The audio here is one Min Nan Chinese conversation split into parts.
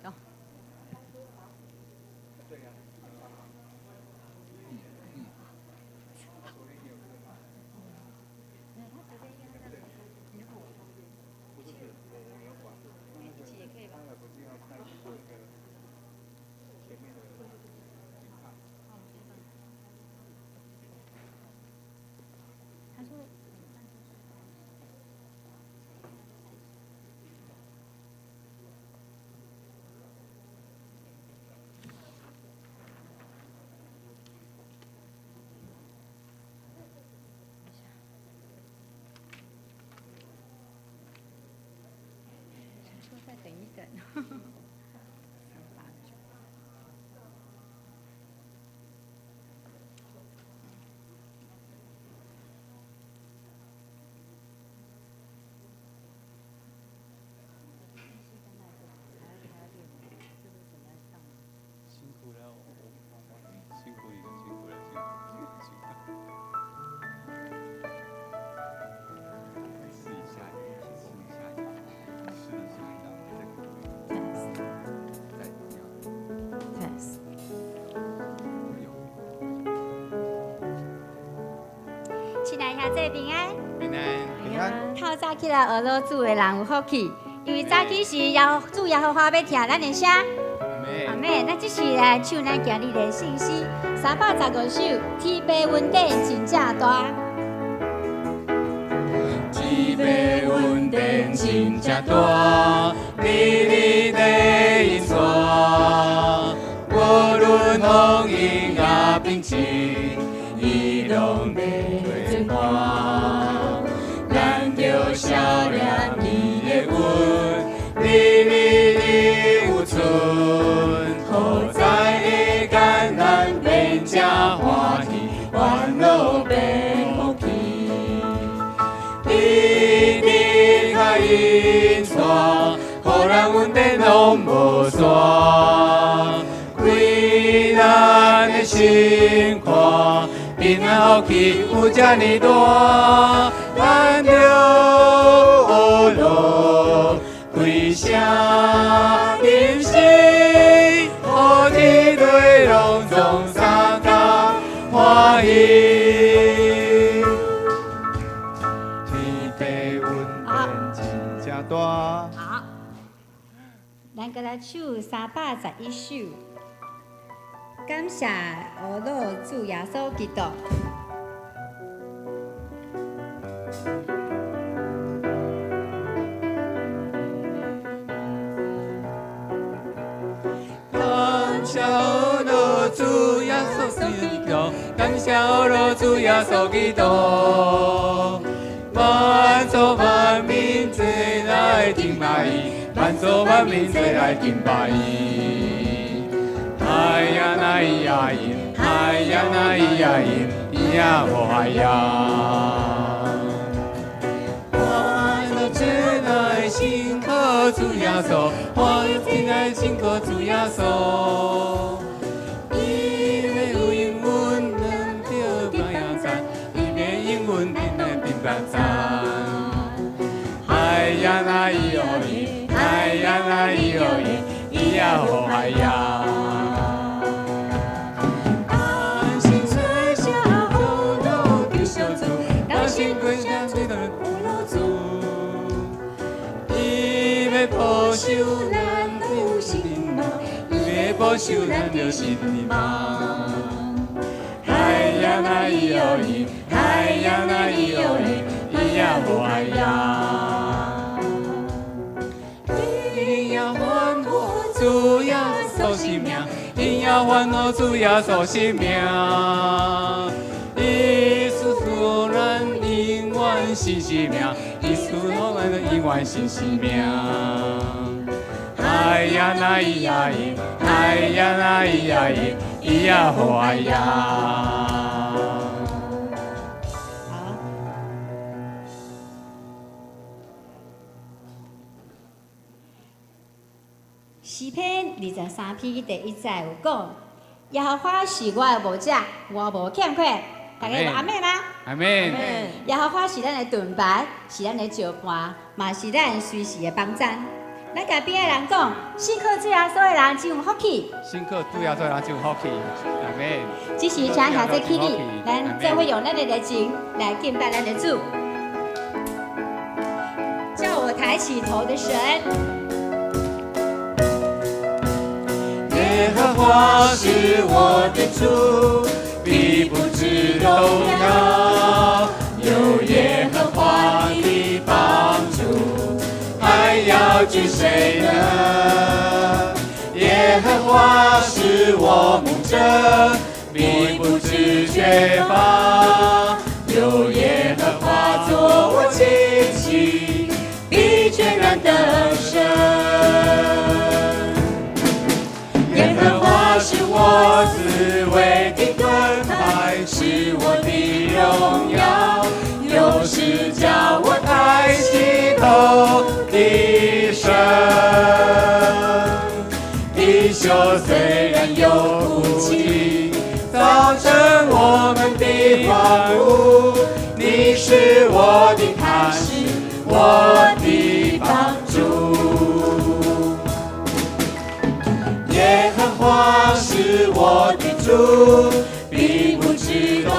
到。他說。再等一等。389。辛苦了，辛苦你了，辛苦了，辛苦辛苦。試一下，試一下，試一下，再 Test。有。親愛兄弟平安。平安。平安。透早起來學老主的人有福氣，因為早起時耶主耶和華欲聽咱的聲。阿們。咱這時來唱咱今日的聖詩315首，天父恩典真正大。天父恩典真正大，日日的引帶，無論風雨也平靜，伊攏袂作伴。咱著笑念伊的恩，日日的有存，好在的艱難變成歡喜，煩惱變福氣。日日較引帶，予咱恩典攏無煞，開咱的心肝，平安福氣有這呢大，咱著學樂開聲吟詩，予天地攏總相共歡喜。天父恩典真正大。好，咱閣來唱311首，感謝阿老主耶穌基督。感謝阿老主耶穌基督，感謝阿老主耶穌基督，萬族萬民齊來敬拜伊，萬族萬民齊來敬拜伊。嗨呀那咿呀咿，嗨呀那咿呀咿，咿呀哦嗨呀。歡樂齊來信靠主耶穌，歡樂齊來信靠主耶穌。伊的有應允，咱著平安讚；伊的應允，咱著平安讚。嗨呀那咿哦咿，嗨呀那咿哦咿，咿呀哦嗨呀。同心歸向阿老的小主，同心歸向這個阿老主。伊欲保守咱的心夢，伊欲保守咱的心夢。嗨呀那咿哦咿，嗨呀那咿哦咿，咿呀哦嗨呀。因耶歡呼主耶穌聖名，因耶歡呼主耶穌聖名。伊賜予咱永遠新生命，伊賜予咱永遠新生命。嗨呀那咿呀咿，嗨呀那咿呀咿，咿呀吼哎呀。好。詩篇23篇第1節有講：耶和華是我的牧者，我無欠缺。大家有阿們嗎？阿們。耶和華是咱的盾牌，是咱的石伴，嘛是咱隨時的幫贊。咱共邊仔人講，信靠主耶穌的人真有福氣。信靠主耶穌的人真有福氣。阿們。這時請兄弟起立，咱做伙用咱的熱情來敬拜咱的主。叫我抬起頭的神。耶和華是我的主，必不致動搖。有耶和華的幫助，還要懼誰呢？耶和華是我牧者，必不致缺乏。有耶和華作我親戚，必全然得勝。耶和華是我四圍的盾牌，是我的榮耀，又是叫我抬起頭的神。弟兄雖然有哭泣，造成我們的歡呼，你是我的磐石，我的幫助。耶和華是我的主，必不致動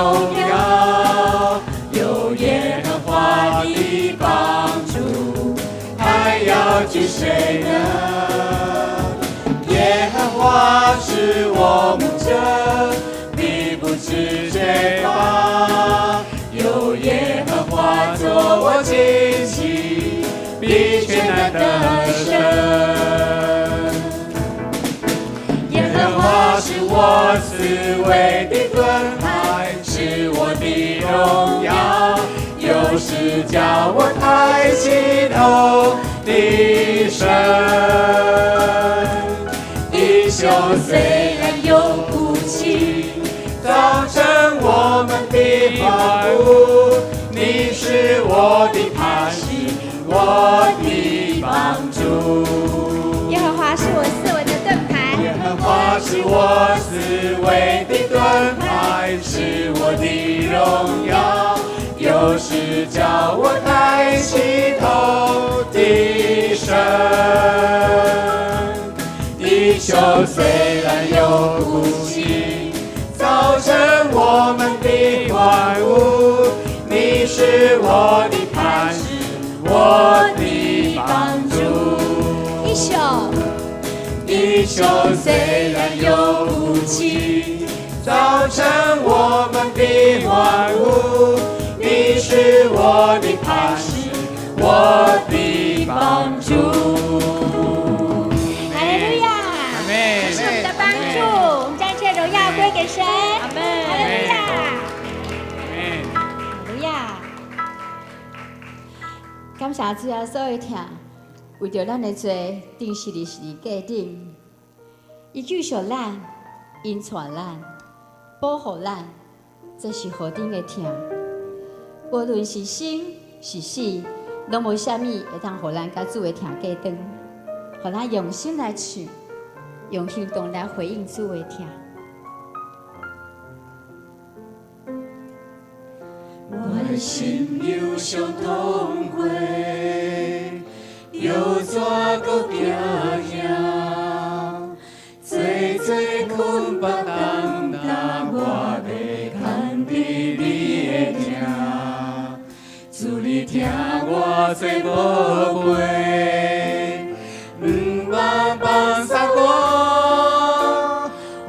搖。有耶和華的幫助，還要懼誰呢？耶和華是我牧者，必不致缺乏。有耶和華作我親戚，必全然得勝。耶和華是我四圍的盾牌，是我的榮耀，又是叫我抬起頭的神。弟兄雖然有哭泣，造成我們的歡呼，你是我的磐石，我的幫助。耶和華是我四圍的盾牌，耶和華是我四圍的盾牌，是我的榮耀，又是叫我抬起頭的神。弟兄雖然有哭泣，造成我們的歡呼，你是我的磐石，我的幫助。弟兄，弟兄雖然有哭泣，造成我們的歡呼，你是我的磐石，我的幫助。哈利路亞，阿們。是我們的幫助，我們將一切榮耀歸給神。阿們。哈利路亞，哈利路亞。感謝主耶穌的疼，為著咱的罪，釘死佇十字架頂，伊救贖咱，引帶咱，保護咱，這是何等的疼！無論是生是死，攏無啥物會當予咱佮主的疼隔斷，予咱用心來唱，用行動來回應主的疼。我的心憂傷痛過，猶怎閣驚嚇？濟濟困縛重擔，我欲牽佇你的疼。主你疼我最寶貝，毋通放捒我，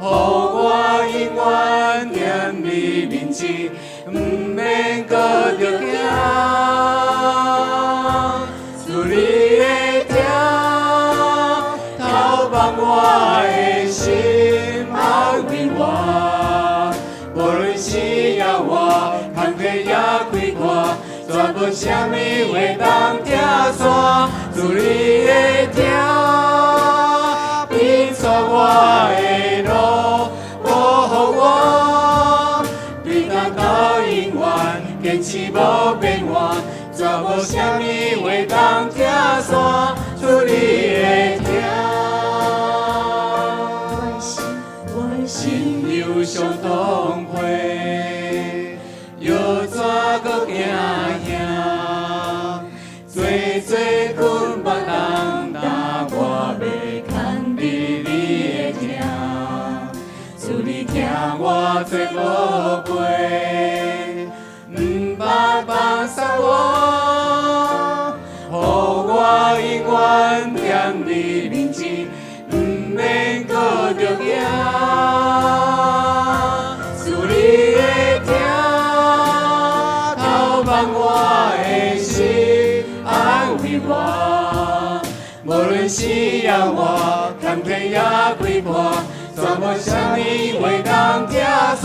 予我永遠踮你面前，毋免閣著驚。主你的疼，透放我的心，安慰我。無論死抑活，工課抑快活，絕無啥物會當拆散。主你的疼，引帶我的路，保護我，直到永遠，堅持無變換，絕無啥物會當拆散。主你的疼，我的心憂傷痛悔，猶怎閣驚嚇？濟濟困縛重擔，做无陪，毋捌放捒我，予我永遠踮你面前，毋免閣著驚。主你的疼，透放我的心，安慰我。無論死抑活，坎坷抑悲苦，全無啥物話通拆散。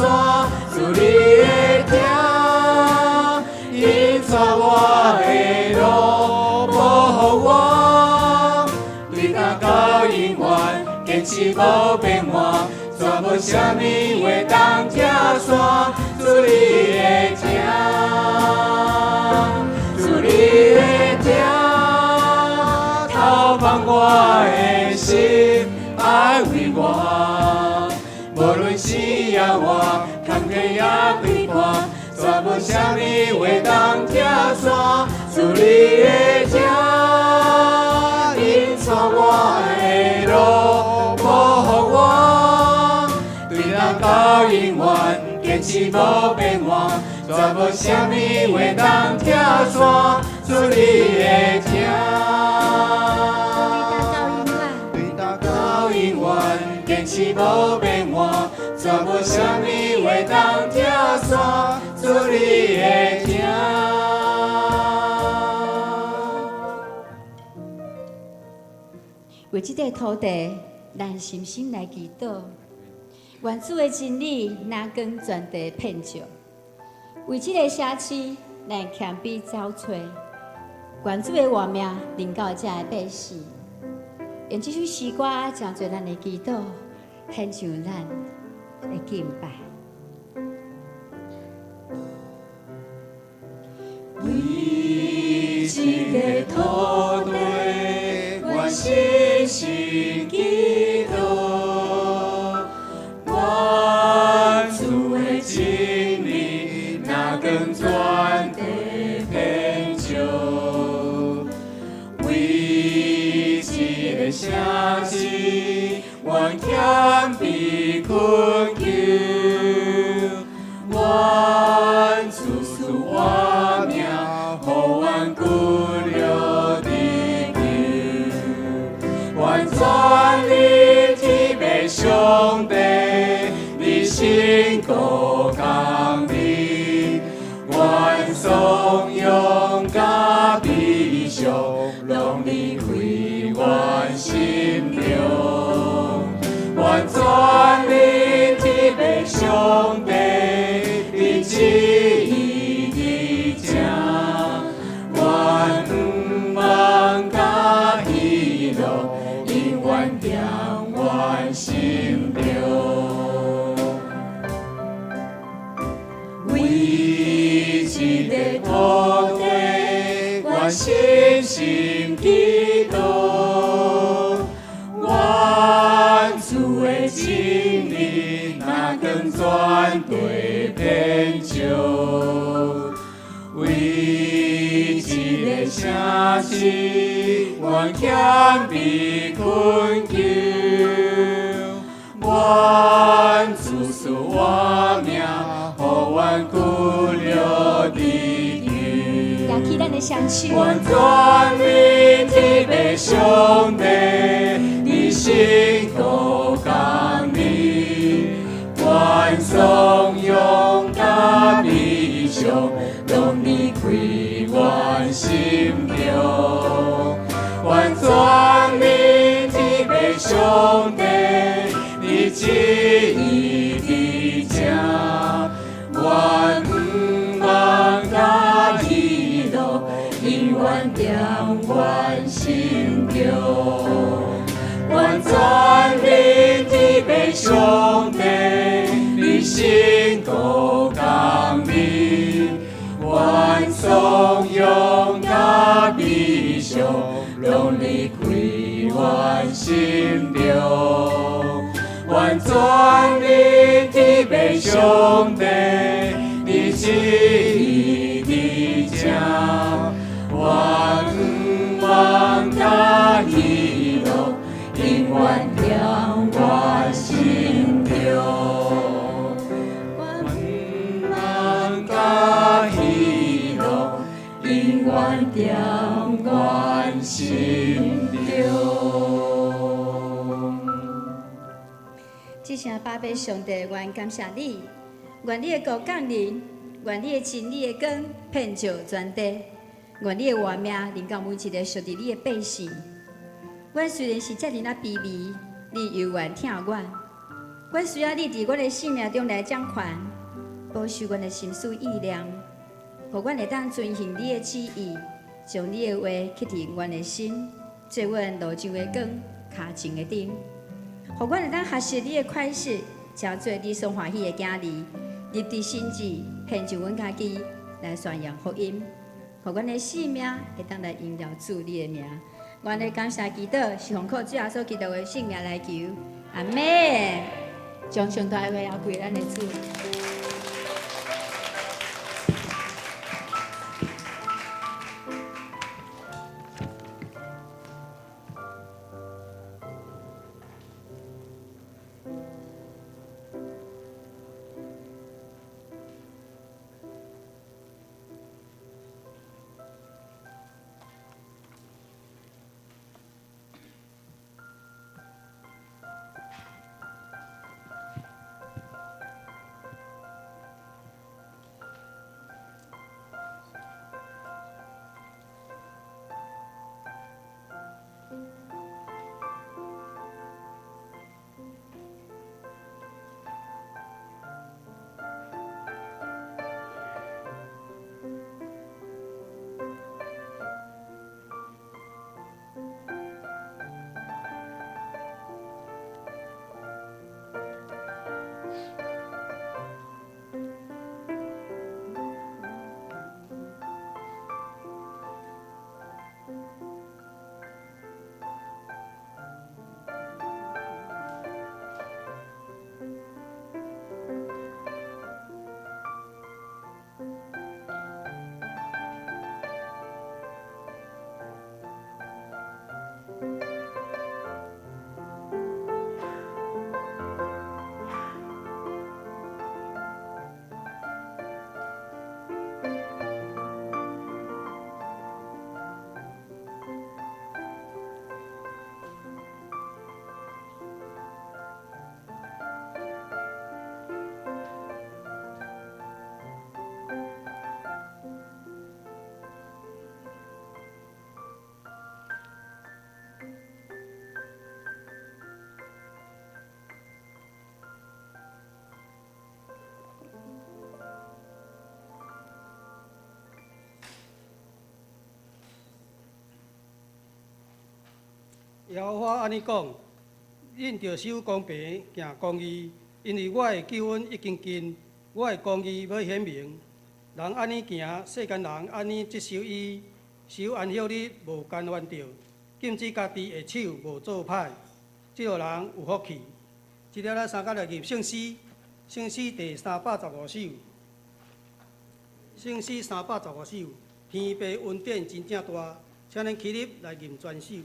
主你的疼，引帶我的路，保護我，對今到永遠，堅持無變換，全無啥物話通拆散。主你的疼，主你的疼，透放我的心，安慰我。無論死抑活，坎坷抑悲苦，全無啥物話通拆散。主你的疼，引帶我的路，保護我，對今到永遠，堅持無變換，全無啥物話通拆散。主你的疼，對對今到永遠，堅持無變換，全無啥物話通拆散。主你的疼。為這塊土地，咱深深來祈禱。願主的真理，若光全地遍照。為這个社區，咱謙卑走揣。願主的活命臨到遮的百姓。用這首詩歌，成做咱的祈禱，獻上咱的敬拜。為這个土地，願深深祈禱，願主的真理，若光全地遍照。為這个城市，願謙卑懇求，願主賜活命，予阮骨力持久。願全能天父上帝，你信顧公義，願頌揚佮悲傷，攏離開阮心中。願全能天父上帝，你旨意佇這，願毋望佮喜樂，永遠踮阮心中。為這个土地，願深深祈禱，願主的真理，若光全地遍照。為這个城市，願謙卑懇求，願主賜活命，予阮骨力持久。舉起咱的雙手，願全能天父上帝，你信顧公義，願頌揚佮悲傷，攏離開阮心中。願全能天父上帝，你旨意佇這，願毋望佮喜樂，永遠踮阮心中。願全能天父上帝，你信顧公義，願頌揚佮悲傷，攏離開阮心中。願全能天父上帝，你旨意佇這，願毋望佮喜樂，永遠踮阮心中。踮阮心中。至圣爸爸上帝，愿感謝你，願你的國降臨，願你的真理的光遍照全地，願你的活命臨到每一個屬佇你的百姓。阮雖然是遮爾仔卑微，你猶原疼阮。阮需要你佇阮的生命中來掌權，保守阮的心思意念，予阮會當遵行你的旨意，將你的話刻佇阮的心，做阮路上的光，跤前的燈。予阮會當學習你的款式，成做你所歡喜的囝兒，立定心志，獻上阮家己來宣揚福音，予阮的生命會當來榮耀主你的名。阮的感謝祈禱是奉靠主耶穌基督的聖名來求，阿們。將上大的榮耀歸咱的主。耶和華按呢講：恁著守公平，行公義，因為我的救恩已經近，我的公義欲顯明。人按呢行，世間人按呢執守伊，守安息日無干犯著，禁止家己的手無做歹，這號人有福氣。這了咱三甲來吟聖詩，聖詩第315首，聖詩三百十五首，天父恩典真正大，請恁起立來吟全首。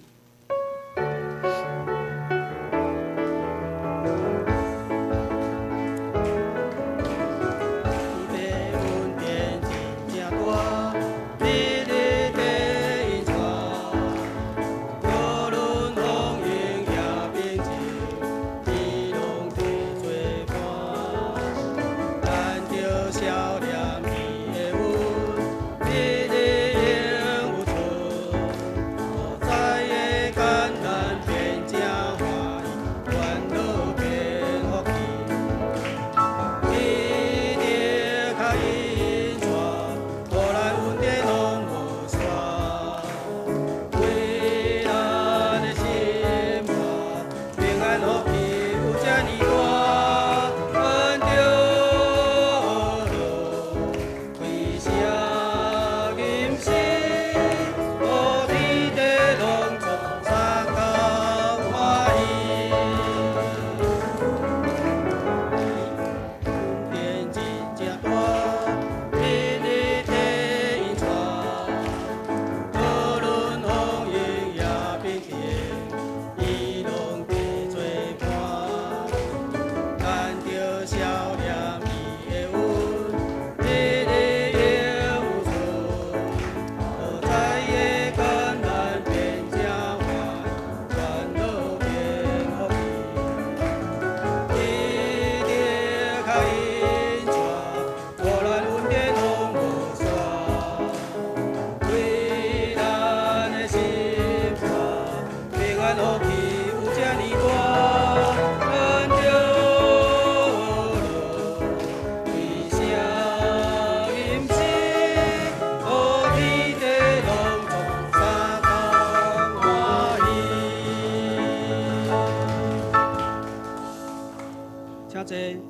請坐。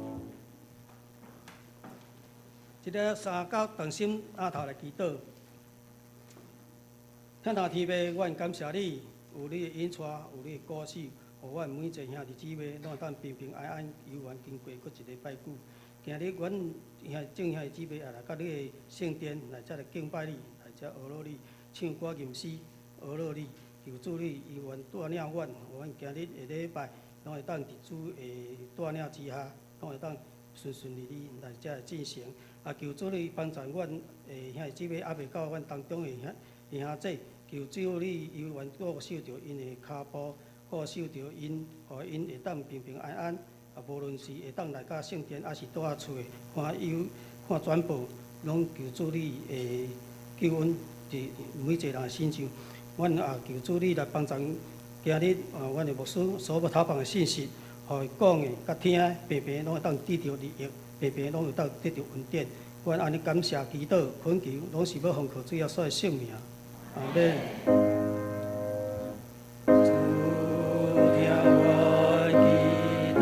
這个三九同心阿頭來祈禱。天父天父，阮感謝你，有你的引帶，有你的顧惜，予阮每一个兄弟姊妹攏會當平平安安、遊玩經過閣一禮拜久。今日阮兄眾兄弟姊妹也來到你的聖殿來遮來敬拜你，來遮學樂你，唱歌吟詩，學樂你，求主你猶原帶領阮，予阮今日的禮拜攏會當佇主的帶領之下，攏會當順順利利來遮來進行。啊，求主你幫助阮的兄弟姊妹，猶未到阮當中的兄兄姊，求主你猶原顧守著𪜶的跤步，顧守著𪜶，予𪜶會當平平安安。啊，無論是會當來到聖殿，抑是蹛佇厝的看有看轉播，攏求主你的救恩佇每一個人的身上。阮也求主你來幫助今日啊，阮的牧師所欲頭放的信息，予伊講的佮聽的，平平攏會當得著利益，平平攏會當得著恩典。阮按呢感謝祈禱懇求，攏是欲奉靠主耶穌的聖名。阿們。主聽我祈禱，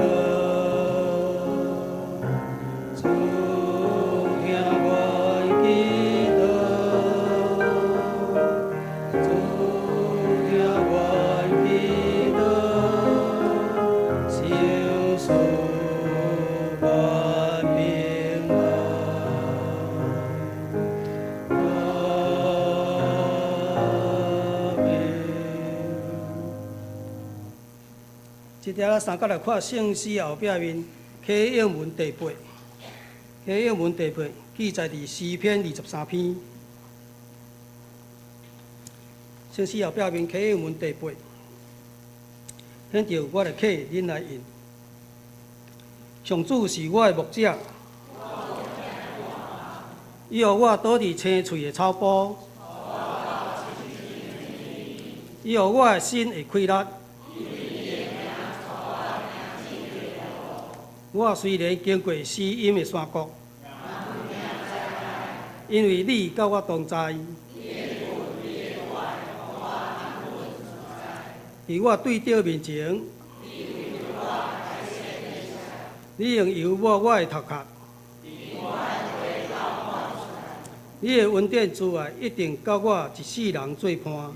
主聽我祈禱，主聽我祈禱，求賜我平安。阿們。這條咱三角來看聖詩後壁面啟應文第八，啟應文第八記載佇詩篇23篇。聖詩後壁面啟應文第八，現在我來啟，恁來應。上主是我的牧者，伊予我倒佇青翠的草埔，伊予我的心會快樂。我雖然經過死蔭的山谷，因為你佮我同在。佇我對著面前，你用油抹我的頭殼。你的恩典慈愛一定佮我一世人做伴。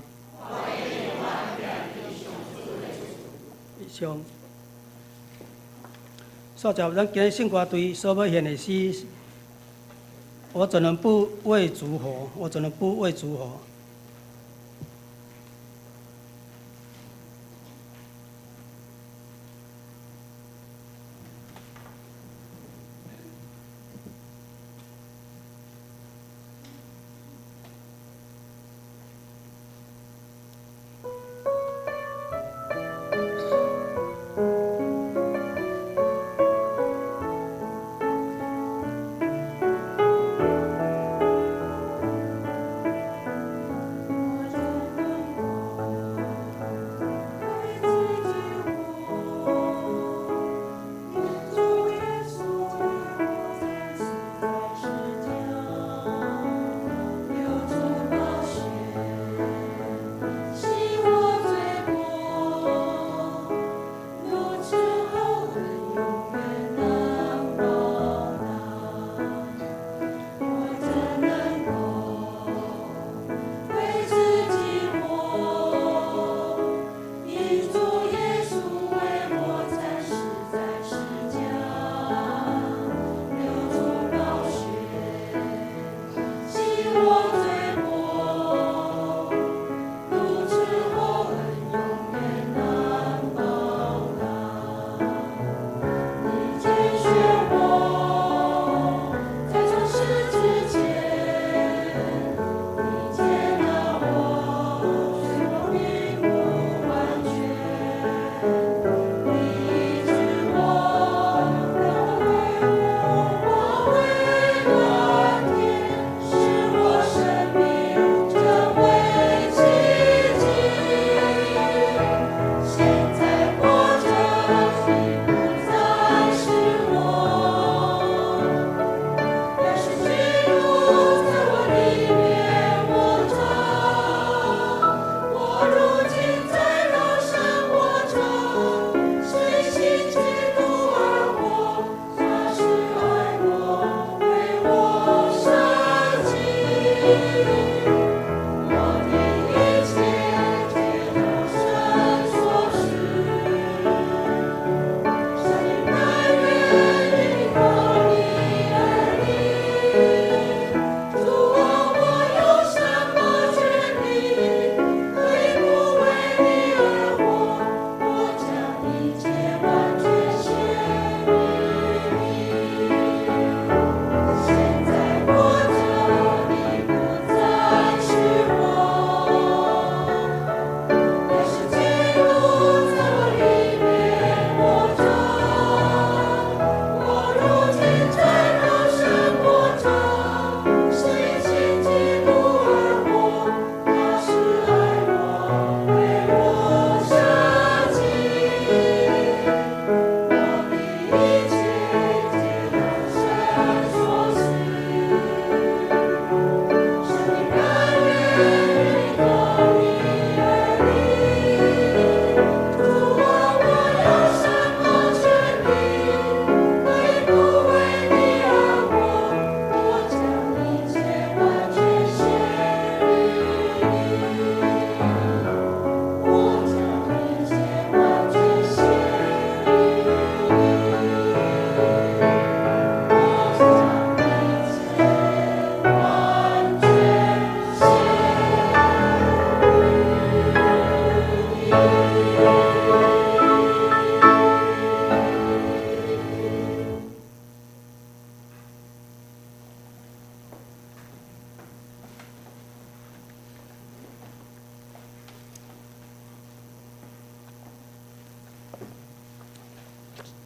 以上。煞接咱今日聖歌隊所欲獻的詩，我怎能不為主活？我怎能不為主活？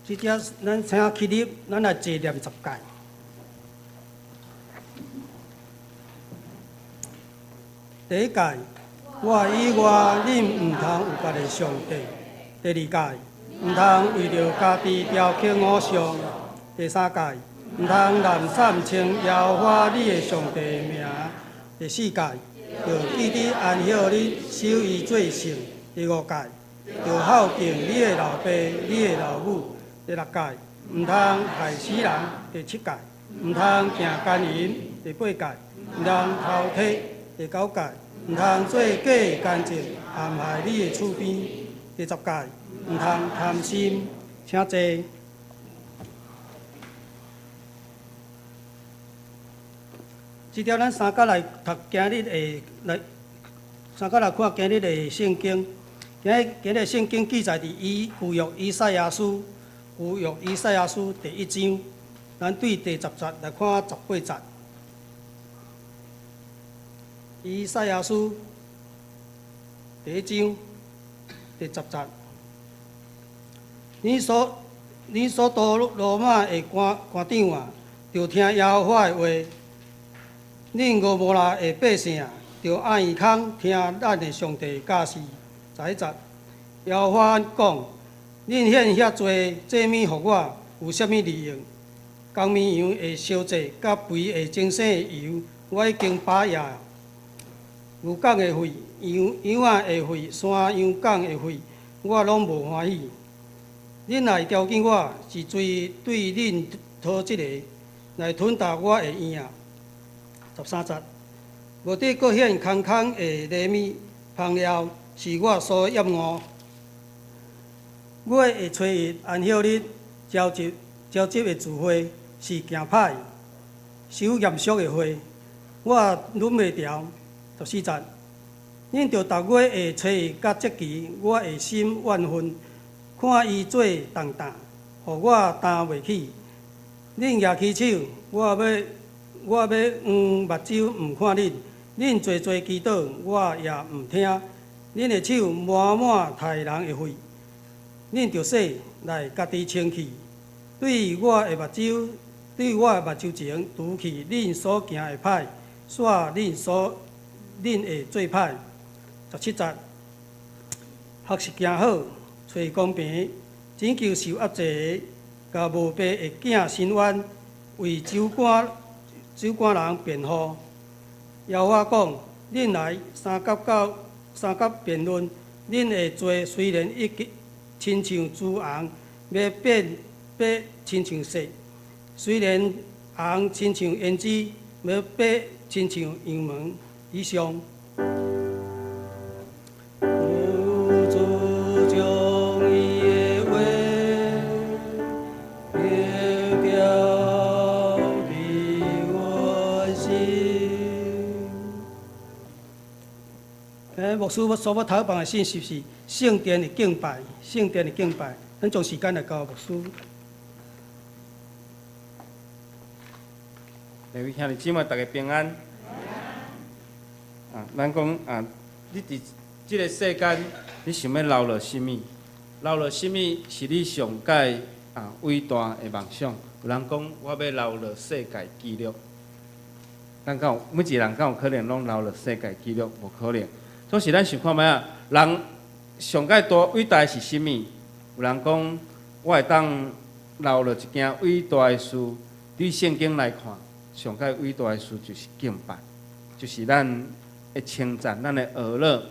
這隻咱請起立，咱來齊念十誡。第一誡，我以外，恁毋通有別个上帝。第二誡，毋通為著家己雕刻偶像。第三誡，毋通濫訕稱耶和華你的上帝的名。第四誡，著記得安息日，守伊做聖。第五誡，著孝敬你的老爸、你的老母。第六誡，毋通害死人。第七誡，毋通行姦淫。第八誡，毋通偷提。第九誡，毋通做假見證，陷害你的厝邊。第十誡，毋通貪心。請坐。這條咱三角來讀今日的來，三角來看今日的聖經。今日今日聖經記載佇以舊約以賽亞書，舊約以賽亞書第一章，咱對第十節來看十八節。以賽亞書第一章第十節，你所你所多羅馬的官官長啊，著聽耶和華的話；恁蛾摩拉的百姓啊，著按耳孔聽咱的上帝教示。十一節，耶和華講：恁獻遐濟祭物予我，有啥物利用？公綿羊的燒祭，佮肥的精省的油，我已經飽掖。牛犅的血、羊羊仔的血、山羊犅的血，我攏無歡喜。恁來調緊我，是對對恁討這個來吞逐我的院啊。十三節，無得閣獻空空的禮物，香料是我所厭惡。月的初一、安息日、召集召集的聚會是行歹、守嚴肅的會，我忍袂牢。十四節，恁著逐月的初一佮節期，我的心怨恨，看伊做重擔，予我擔袂起。恁舉起手，我欲我欲黃目睭毋看恁；恁濟濟祈禱，我也毋聽。恁的手滿滿刣人的血，恁著洗來家己清氣。對我的目睭，對我的目睭前，除去恁所行的歹，煞恁所恁會做歹。十七節，學習行好，揣公平，拯救受壓制的，共無爸的囝伸冤，為酒館酒館人辯護。耶和華講：恁來相佮到相佮辯論，恁的罪雖然已經親像朱紅，欲變白親像雪；雖然紅親像胭脂，欲白親像羊毛。以上。主將伊的話定調佇阮心。牧師欲所欲頭放的信息是聖殿的敬拜，聖殿的敬拜。咱將時間來交牧師。各位兄弟姊妹，大家平安。啊，咱講啊，你佇這个世間，你想欲留落啥物？留落啥物是你上蓋啊偉大的夢想？有人講，我欲留落世界紀錄。咱敢有每一個人敢有可能攏留落世界紀錄？無可能。總是咱想看覓啊？人上蓋大偉大的是啥物？有人講，我會當留落一件偉大的事。對聖經來看，上蓋偉大的事就是敬拜，就是咱的稱讚，咱的娛樂，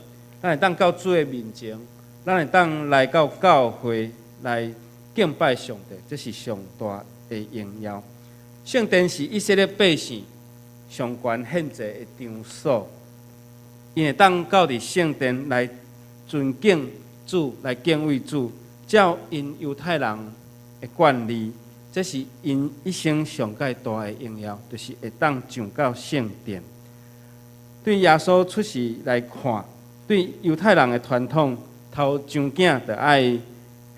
咱會當到主的面前，咱會當來到教會來敬拜上帝，這是上大的榮耀。聖殿是以色列百姓上懸獻祭的場所，𪜶會當到佇聖殿來尊敬主，來敬畏主，照𪜶猶太人的慣例，這是𪜶一生上蓋大的榮耀，就是會當上到聖殿。對耶穌出世來看，對猶太人的傳統，頭上囝就愛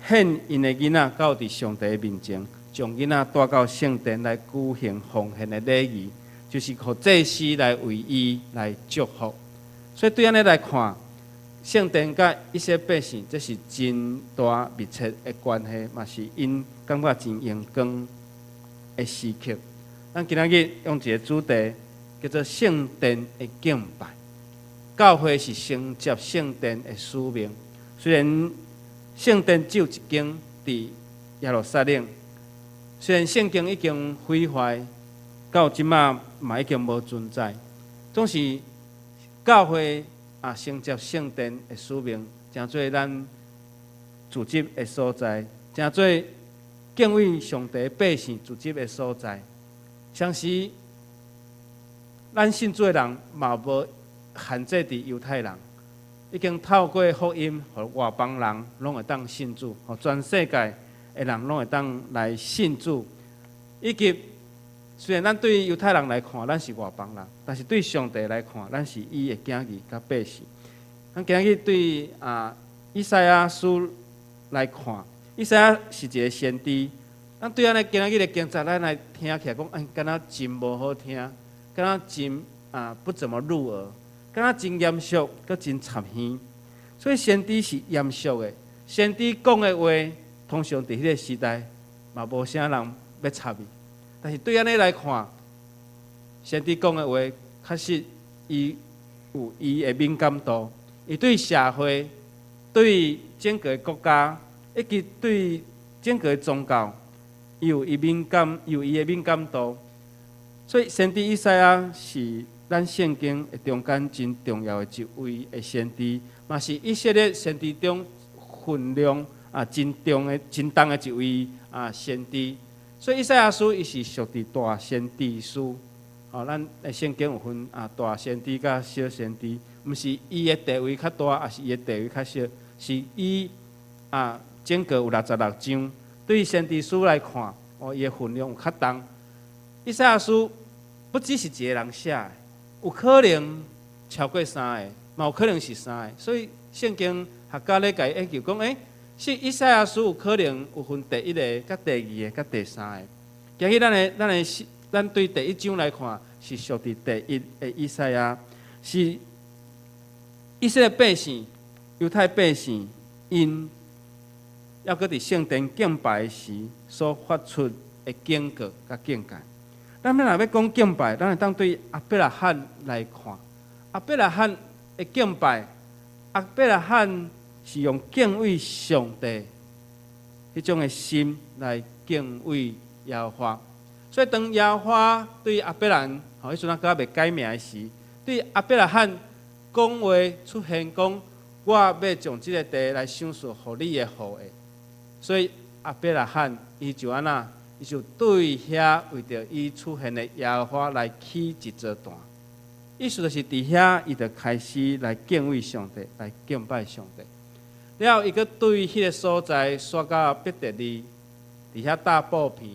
獻𪜶的囡仔到佇上帝的面前，將囡仔帶到聖殿來舉行奉獻的禮儀，就是予祭司來為伊來祝福。所以對按呢來看，聖殿佮以色列百姓，這是真大密切的關係，嘛是𪜶感覺真榮光的時刻。咱今仔日用一个主題，叫做聖殿的敬拜。教會是承接聖殿的使命，雖然聖殿只有一間佇耶路撒冷，雖然聖經已經毀壞，到這馬嘛已經無存在，總是教會啊承接聖殿的使命，成做咱聚集的所在，成做敬畏上帝百姓聚集的所在。相時，咱信主的人嘛無限制佇猶太人，已經透過福音，予外邦人攏會當信主，予全世界的人攏會當來信主。以及雖然咱對猶太人來看，咱是外邦人，但是對上帝來看，咱是伊的囝兒佮百姓。咱今日對以賽亞書來看，以賽亞是一个先知。咱對按呢今仔日的經節，咱來聽起來講，哎，敢若真無好聽，敢若真不怎麼入耳，敢若真嚴肅，閣真插耳。所以先知是嚴肅的，先知講的話，通常佇彼个時代嘛無啥人欲插伊。但是對按呢來看，先知講的話，確實伊有伊的敏感度，伊對社會、對整个國家，以及對整个宗教，伊有伊敏感，有伊的敏感度。所以先知以賽亞是咱聖經的中間真重要的一位的先知，嘛是以色列先知中分量真重的、真重的一位先知。所以以賽亞書伊是屬佇大先知書。吼，咱的聖經有分大先知佮小先知，毋是伊的地位較大，抑是伊的地位較小，是伊整個有66章。對先知書來看，哦，伊的分量有較重。以賽亞書不只是一个人寫的，有可能超過三個，嘛有可能是三個。所以聖經學家咧共伊研究講，欸，是以賽亞書有可能有分第一个、佮第二个、佮第三个。今日咱對第一章來看，是屬佇第一的以賽亞，是以色列百姓、猶太百姓，𪜶猶閣佇聖殿敬拜時所發出的警告佮警戒。咱若欲講敬拜，咱會當對亞伯拉罕來看。亞伯拉罕的敬拜，亞伯拉罕是用敬畏上帝彼種的心來敬畏耶和華。所以當耶和華對亞伯蘭，吼，彼陣猶閣未改名的時，對亞伯拉罕講話出現講，我欲將這个地來賞賜予你的後裔。所以亞伯拉罕伊就按怎？伊就對遐為著伊出現的耶和華來起一座壇。意思就是佇遐，伊就開始來敬畏上帝，來敬拜上帝。了後，伊閣對彼个所在徙到伯特利，佇遐搭布棚，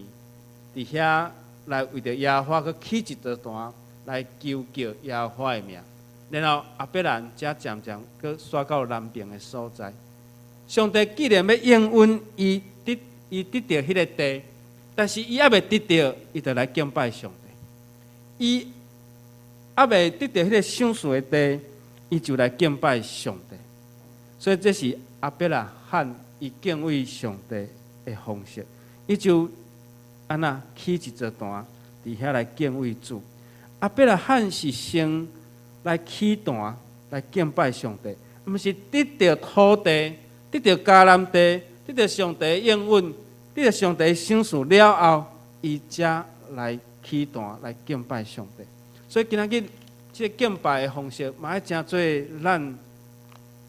佇遐來為著耶和華閣起一座壇，來求叫耶和華的名。然後亞伯蘭才漸漸閣徙到南邊的所在。上帝既然欲應允伊得伊得著彼个地，但是伊猶未得著，伊就來敬拜上帝。伊猶未得著彼个賞賜的地，伊就來敬拜上帝。所以這是亞伯拉罕伊敬畏上帝的方式。伊就按怎起一座壇，佇遐來敬畏主。亞伯拉罕是先來起壇來敬拜上帝，毋是得著土地、得著迦南地、得著上帝應允、得著上帝賞賜了後，伊才來起壇來敬拜上帝。所以今仔日這个敬拜的方式，嘛愛成做咱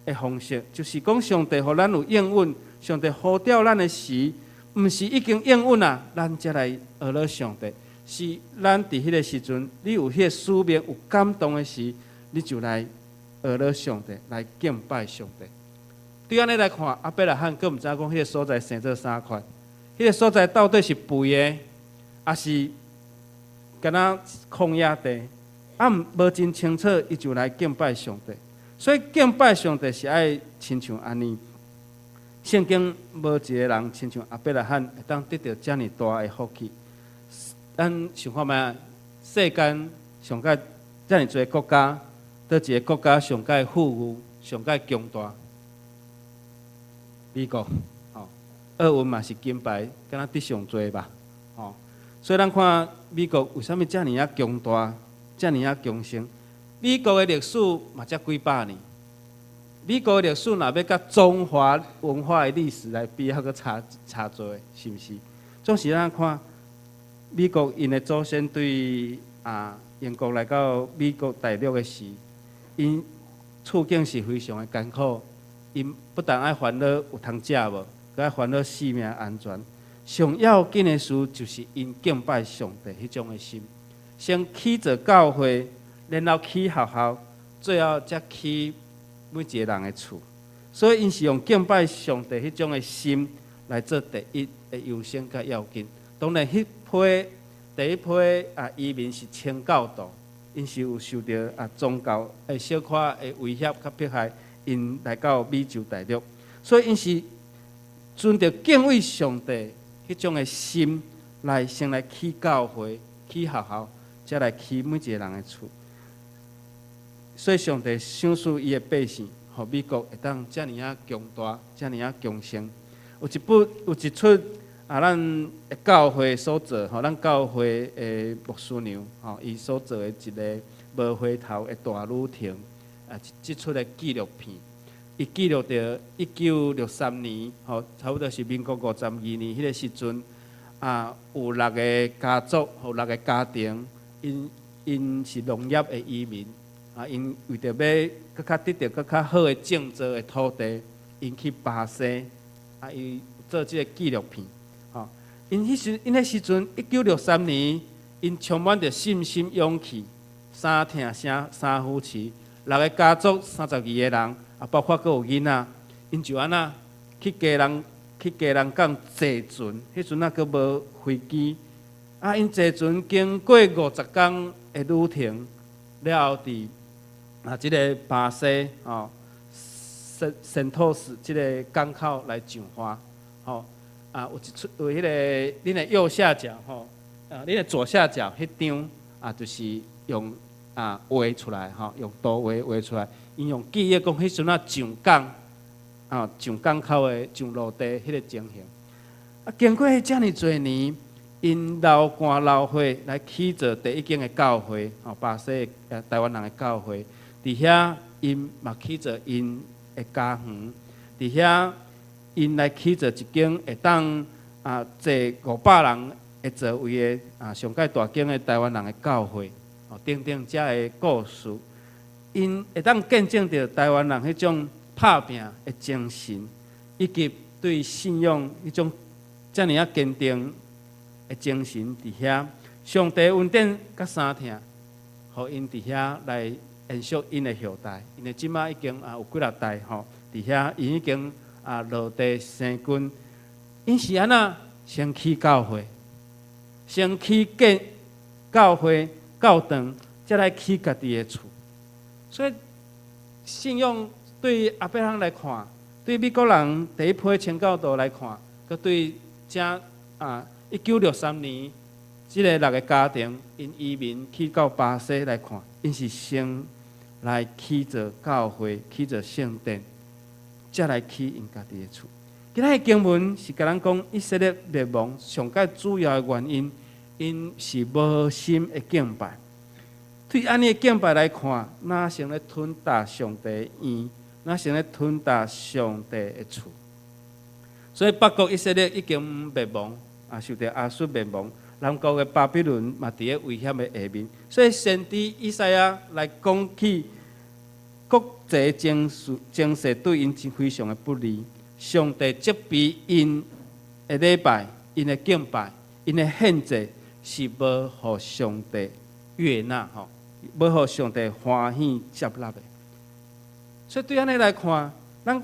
的方式，就是講上帝予咱有應允，上帝呼召咱的時，毋是已經應允啊，咱才來學了上帝。是咱佇彼个時陣，你有彼个使命、有感動的時，你就來學了上帝，來敬拜上帝。對按呢來看，亞伯拉罕閣毋知影講彼个所在生做啥款，彼个所在到底是肥的，抑是敢若曠野地，啊，無真清楚，伊就來敬拜上帝。所以敬拜上帝是愛親像按呢。聖經無一個人親像亞伯拉罕會當得著遮爾大的福氣。咱想看覓，世間上蓋遮爾濟國家，佗一个國家上蓋富裕？上蓋強大？美國，吼，奧運嘛是金牌，敢若得上濟吧，吼。所以咱看美國為啥物遮爾仔強大，遮爾仔強盛？美國的歷史嘛才幾百年，美國的歷史若欲佮中華文化的歷史來比，猶閣差差濟，是毋是？總是咱看美國𪜶的祖先對英國來到美國大陸的時，𪜶處境是非常的艱苦，𪜶不但愛煩惱有通食無，閣愛煩惱性命安全。上要緊的事就是𪜶敬拜上帝彼種的心，先起造教會，然後起學校，最後才起每一个人的厝。所以𪜶是用敬拜上帝彼種的心來做第一的優先佮要緊。當然，彼批第一批移民是清教徒，𪜶是有受著宗教的小可的威脅佮迫害，𪜶來到美洲大陸，所以𪜶是存著敬畏上帝彼種的心來先來起教會、起學校，才來起每一个人的厝。所以上帝賞賜伊的百姓，予美國會當遮爾仔強大、遮爾仔強盛。有一部有一齣咱的教會所做，吼，咱教會的牧師娘，吼，伊所做的一个無回頭的大旅程，這齣的紀錄片，伊記錄著1963年，吼，差不多是民國52年彼个時陣，有六个家族，予六个家庭，𪜶𪜶是農業的移民，𪜶為著欲閣較得著閣較好的種作的土地，𪜶去巴西，伊做這个紀錄片，吼，𪜶彼時陣1963年，𪜶充滿著信心勇氣，三疼聲三夫妻，六个家族32個人，包括閣有囡仔，𪜶就按怎去基隆港坐船，彼陣猶閣無飛機，𪜶坐船經過50工的旅程，了後佇這个巴西吼，聖托斯這个港口來上岸，吼，有一齣有彼个恁的右下角吼，恁的左下角彼張就是用畫出來吼，用圖畫畫出來，𪜶用記憶講彼陣仔上港，上港口的上陸地彼个情形。經過遮爾濟年，𪜶流汗流血來起造第一間的教會，吼，巴西台灣人的教會，佇遐𪜶嘛起造𪜶的家園，佇遐𪜶來起造一間會當坐500人的座位的上蓋大間的台灣人的教會，哦，等等遮的故事，𪜶會當見證著台灣人彼種拍拚的精神，以及對信仰彼種遮爾仔堅定的精神，佇遐，上帝恩典佮三疼，予𪜶佇遐來延續𪜶的後代，因為這馬已經有幾若代吼，佇遐𪜶已經落地生根。𪜶是按怎先起教會，先起建教會教堂，才來起家己的厝。所以信仰對亞伯拉罕來看，對美國人第一批清教徒來看，閣對遮1963年這个六个家庭𪜶移民去到巴西來看，𪜶是先來起造教會、起造聖殿，才來起𪜶家己的厝。今仔日經文是共咱講以色列滅亡上蓋主要的原因，𪜶是無心的敬拜。對按呢的敬拜來看，若像咧吞踏上帝的院，若像咧吞踏上帝的厝。所以北國以色列已經滅亡，受著亞述滅亡。南國的巴比倫嘛佇咧危險的下面。所以先知以賽亞來講起國際情勢，情勢對𪜶真非常的不利。上帝責備𪜶的禮拜、𪜶的敬拜、𪜶的獻祭是無予上帝悅納吼，無予上帝歡喜接納的。所以對按呢來看，咱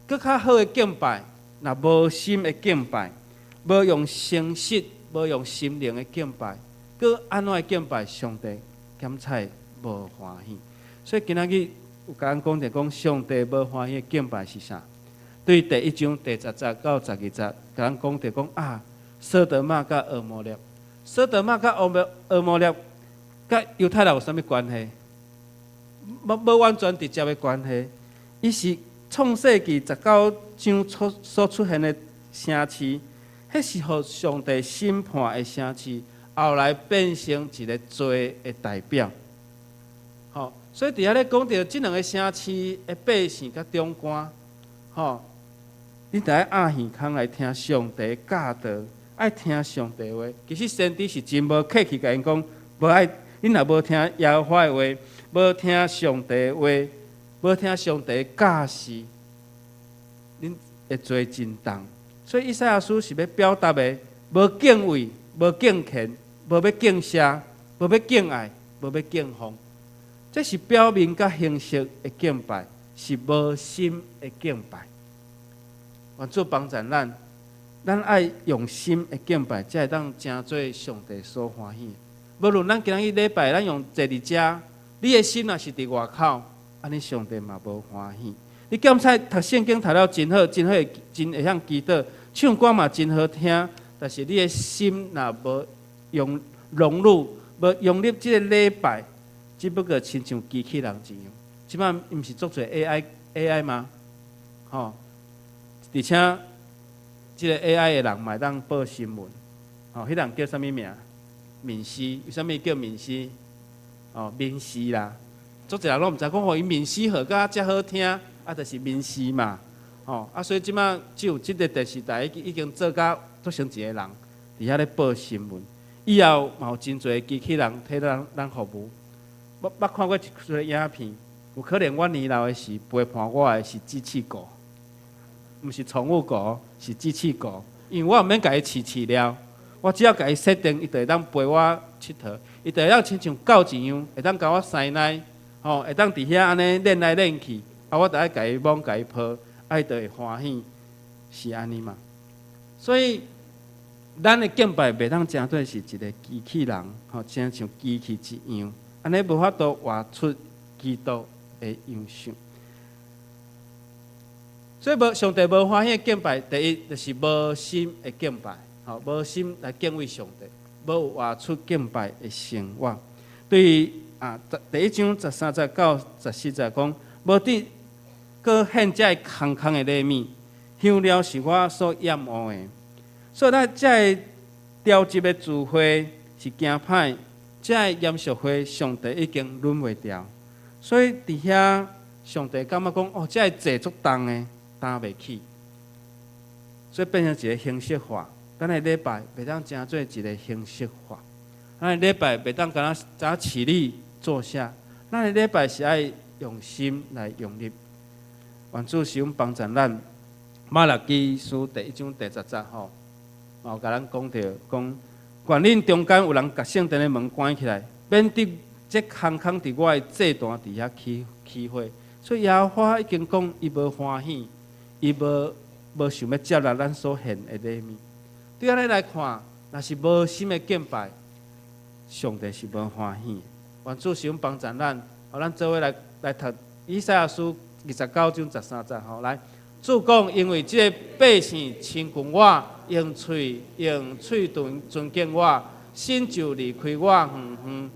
閣較好的敬拜，若無心的敬拜，無用誠實、無用心靈的敬拜，閣按怎的敬拜，上帝檢採無歡喜。所以今仔日有共咱講著講，上帝無歡喜的敬拜是啥？對第一章第10節到12節，共咱講著講啊，所多瑪佮蛾摩拉，所多瑪佮蛾摩拉，佮猶太人有啥物關係？無完全直接的關係。伊是創世記19章所出現的城市，彼是予上帝審判的城市，後來變成一個罪的代表。吼，所以佇遐咧講著這兩個城市的百姓佮長官，吼，你著愛掩耳孔來聽上帝教導，愛聽上帝話。其實先知是真無客氣，共𪜶講，無愛，恁若無聽耶和華的話，無聽上帝的話，無聽上帝教示，恁的罪真重。所以以賽亞書是欲表達的，無敬畏、無敬虔、無欲敬謝、無欲敬愛、無欲敬奉。這是表面佮形式的敬拜，是無心的敬拜。願主幫助咱，咱愛用心的敬拜，才會當成做上帝所歡喜。無論咱今日禮拜，咱用坐佇遮，你的心若是佇外口，按呢上帝嘛無歡喜。你檢查讀聖經讀了真好，真好，真會曉祈禱，唱歌嘛真好聽，但是你的心若無用融入，無融入這個禮拜，只不過親像機器人一樣。這擺毋是足濟 AI 嗎？吼，而且這個 AI 的人嘛會當報新聞，吼，彼人叫啥物名？面師，為啥物叫面師？哦，面試啦，足濟人攏毋知講，吼，伊面試好甲遮好聽，啊，就是面試嘛，吼，啊，所以這擺只有這個電視台已經做甲做成一個人，佇遐咧報新聞。以後嘛有真濟機器人替咱服務。我捌看過一出影片，有可能我年老的時陪伴我的是機器狗，毋是寵物狗，是機器狗。因為我毋免共伊飼飼料，我只要共伊設定，伊就會當陪我𨑨迌，伊就會當親像狗一樣，會當共我師奶，吼，會當佇遐按呢練來練去，啊，我著愛共伊摸、共伊抱，啊，伊就會歡喜，是按呢嘛？所以，咱的敬拜袂當成做是一個機器人，吼，親像機器一樣，按呢無法度活出基督的樣式。所以無上帝無歡喜的敬拜，第一就是無心的敬拜，吼，無心來敬畏上帝，無活出敬拜的生活。對啊，第一章13節到14節講，無得閣獻這个空空的禮物，香料是我所厭惡的。所以咱這个調集的聚會是驚歹，這个嚴肅會上帝已經忍袂牢。所以佇遐上帝感覺講，哦，這个祭足重的，擔袂起，所以變成一個形式化。咱的禮拜袂當成做一個形式化，咱的禮拜袂當干焦早起立坐下，咱的禮拜是愛用心來用力。願主賜福幫助咱。瑪拉基書第一章第10節吼，嘛有共咱講著講，願恁中間有人共聖殿的門關起來，免得這空空佇我的祭壇佇遐起起火。所以耶和華已經講，伊無歡喜，伊無想欲接納咱所獻的禮物。對按呢來看，若是無心的敬拜，上帝是無歡喜。願主賜福幫助咱，予咱做伙來讀以賽亞書29章13節吼，來，主講，因為這個百姓親近我，用喙唇尊敬我，心就離開我遠遠。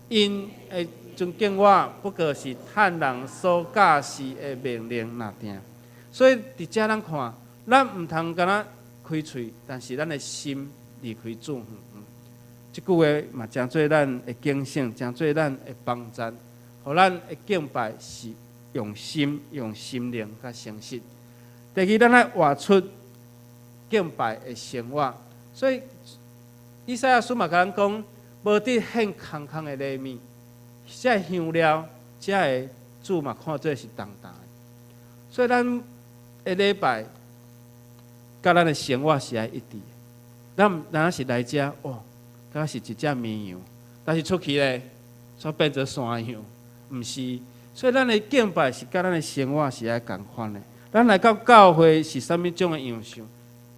𪜶會尊敬我，不過是趁人所教示的命令爾定。所以佇遮咱看，咱毋通干焦開喙，但是咱的心離開主遠遠。這句話嘛，成做咱的警醒，成做咱的幫助，予咱的敬拜是用心、用心靈佮誠實。第二，咱愛活出敬拜的生活。所以，以賽亞書嘛共咱講，無得獻空空的禮物，這个香料，這个主嘛看做是重重的。所以，咱的禮拜，佮咱的生活是愛一致的。咱毋單是來遮哦，敢若是一隻綿羊，但是出去咧，煞變做山羊，毋是。所以，咱的敬拜是佮咱的生活是愛仝款的。咱來到教會是啥物種的樣式，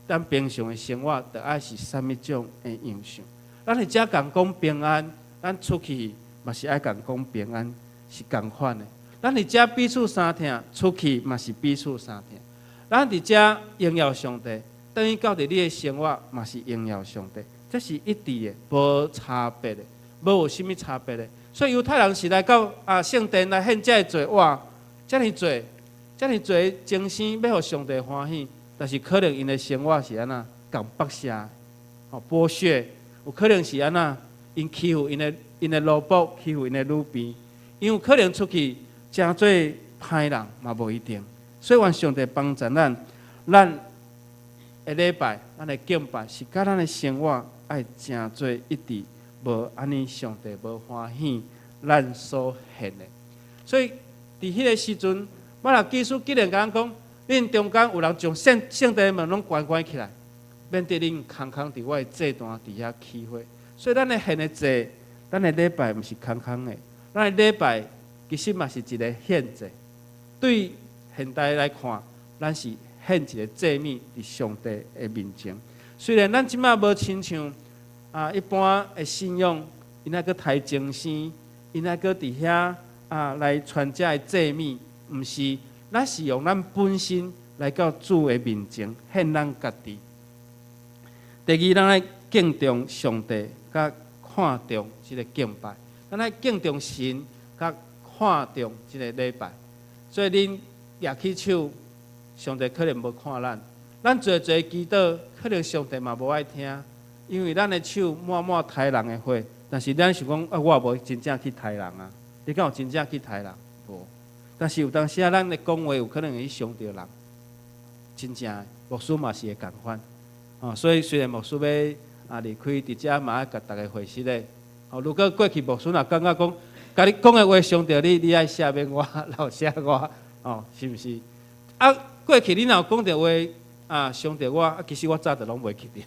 咱平常的生活著愛是啥物種的樣式。咱佇遮共講平安，咱出去嘛是愛共講平安，是仝款的。咱佇遮彼此相疼，出去嘛是彼此相疼。咱佇遮榮耀上帝，轉去到佇你的生活嘛是榮耀上帝，這是一致的，無差別的，無有啥物差別的。所以猶太人是來到聖殿來獻這个祭，哇，遮爾濟，遮爾濟精心欲予上帝歡喜，但是可能𪜶的生活是按怎，共剝削，吼剝削，有可能是按怎，𪜶欺負𪜶的奴僕，欺負𪜶的女婢，𪜶有可能出去成做歹人嘛無一定。所以願上帝幫助咱，咱的禮拜，咱的敬拜是佮咱的生活愛成做一致，無按呢上帝無歡喜咱所獻的。所以佇彼个時陣，瑪拉基書竟然共咱講，恁中間有人將聖聖殿的門攏關關起來，免得恁空空佇我的祭壇佇遐起火。所以咱的獻的祭，咱的禮拜毋是空空的，咱的禮拜其實嘛是一个獻祭。對現代來看，咱是獻一个祭物佇上帝的面前。雖然咱這馬無親像一般的信仰，𪜶愛閣刣精牲，𪜶愛閣佇遐來傳這个祭物，毋是，咱是用咱本身來到主的面前獻咱家己。第二，咱愛敬重上帝，佮看重這个敬拜。咱愛敬重神，佮看重這个禮拜。所以恁舉起手，上帝可能無看咱；咱做做祈禱，可能上帝嘛無愛聽，因為咱的手滿滿刣人的血。但是咱想講，我也無真正去刣人啊！你敢有真正去刣人？無。但是有當時啊，咱的講話有可能會去傷著人，真正的牧師嘛是會仝款。哦，所以雖然牧師欲離開佇遮嘛愛共逐家回信咧。哦，如果過去牧師若感覺講，共你講的話傷著你，你愛赦免我，饒赦我，哦，是毋是？過去你若有講著話傷著我，其實我早就攏袂記得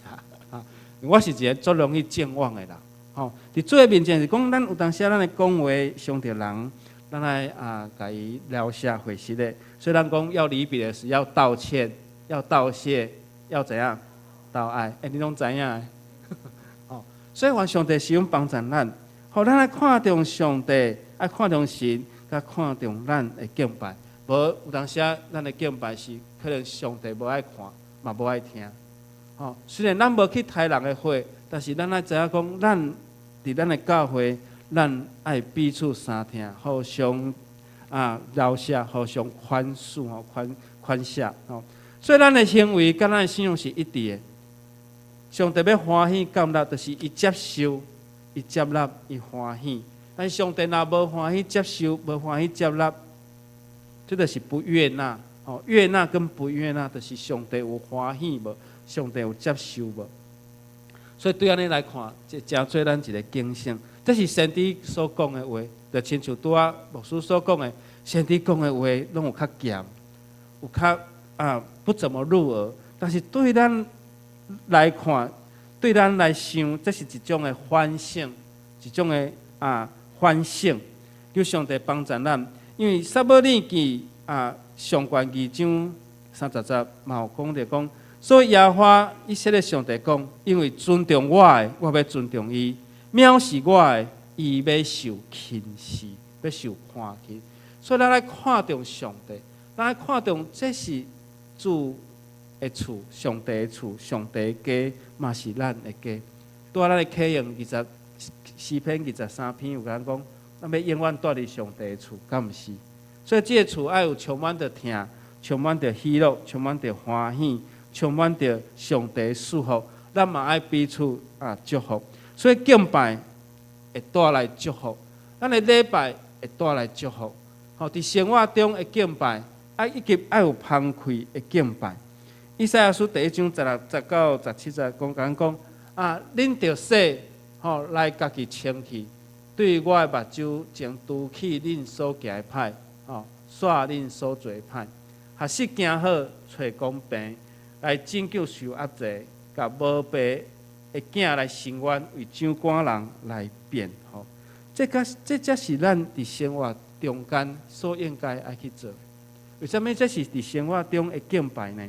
啊。我是一个足容易健忘的人。吼，佇主的面前是講，咱有當時啊，咱的講話傷著人，咱愛共伊饒赦回信的。所以咱講要離別的時要道歉，要道謝，要怎樣？道愛。欸，你攏知影？哦，所以願上帝使用幫助咱，予咱愛看重上帝，愛看重神，佮看重咱的敬拜。無有當時啊，咱的敬拜是可能上帝無愛看，嘛無愛聽。吼，雖然咱無去刣人的血，但是咱愛知影講，咱佇咱的教會，咱愛彼此相疼，互相饒赦，互相寬恕吼，寬寬赦吼。所以咱的行為佮咱的信仰是一致的。上帝欲歡喜感納，就是伊接受、伊接納、伊歡喜。但是上帝若無歡喜接受、無歡喜接納，這就是不悅納。吼，悅納跟不悅納，就是上帝有歡喜無？上帝有接受無？所以對按呢來看，這誠做咱一个警醒。這是先知所講的話，就親像拄仔牧師所講的，先知講的話攏有較嚴，有較不怎麼入耳，但是對咱來看，對咱來想，這是一種的反省，一種的反省，求上帝幫助咱。因為撒母耳記上卷二章三十節嘛有講著講，所以耶和華以色列上帝講，因為尊重我的，我欲尊重伊；藐視我的，伊欲受輕視，欲受看輕。所以咱愛看重上帝，咱愛看重這是主的厝，上帝的厝，上帝的家嘛是咱的家。拄仔咱的啟用二十詩篇二十三篇有共咱講，咱欲永遠蹛佇上帝的厝，敢毋是？所以這个厝愛有充滿著疼，充滿著喜樂，充滿著歡喜，充滿著上帝的祝福。咱嘛愛彼此祝福。所以敬拜會帶來祝福，咱的禮拜會帶來祝福。吼，佇生活中的敬拜，以及愛有芳氣的敬拜。以賽亞書第一章十六節到十七節講，共咱講恁著洗吼來家己清氣，對我的目睭前除去恁所行的歹，吼，煞恁所做的歹，學習行好，揣公平，來拯救受壓制，共無爸的囝來伸冤，為掌管人來辯護。這才是咱佇生活中間所應該愛去做。為啥物這是佇生活中的敬拜呢？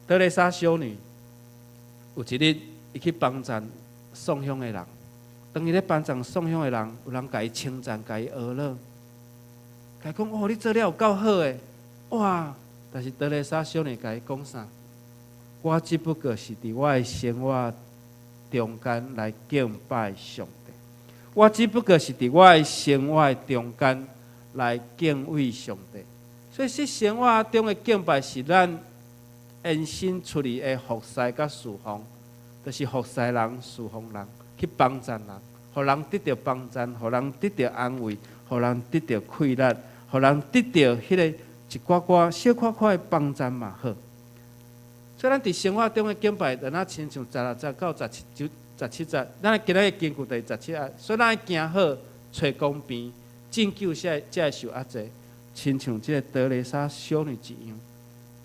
德蕾莎修女有一日，伊去幫贊送香的人。當伊咧幫贊送香的人，有人共伊稱讚，共伊呵咾，共伊講：哦，你做了有夠好的，哇！但是德蕾莎修女共伊講啥？我只不過是佇我的生活中間來敬拜上帝。我只不過是佇我的生活的中間來敬畏上帝。所以，這生活中的敬拜是咱延伸出去的服侍佮侍奉，就是服侍人、侍奉人，去幫贊人，予人得著幫贊，予人得著安慰，予人得著氣力，予人得著彼个一寡寡小可可的幫贊嘛好。所以，咱佇生活中的敬拜，就若親像16節到17就十七節，咱今仔日根據第十七節，所以咱愛行好，揣公平，拯救這受壓制，親像這個德蕾莎修女一樣，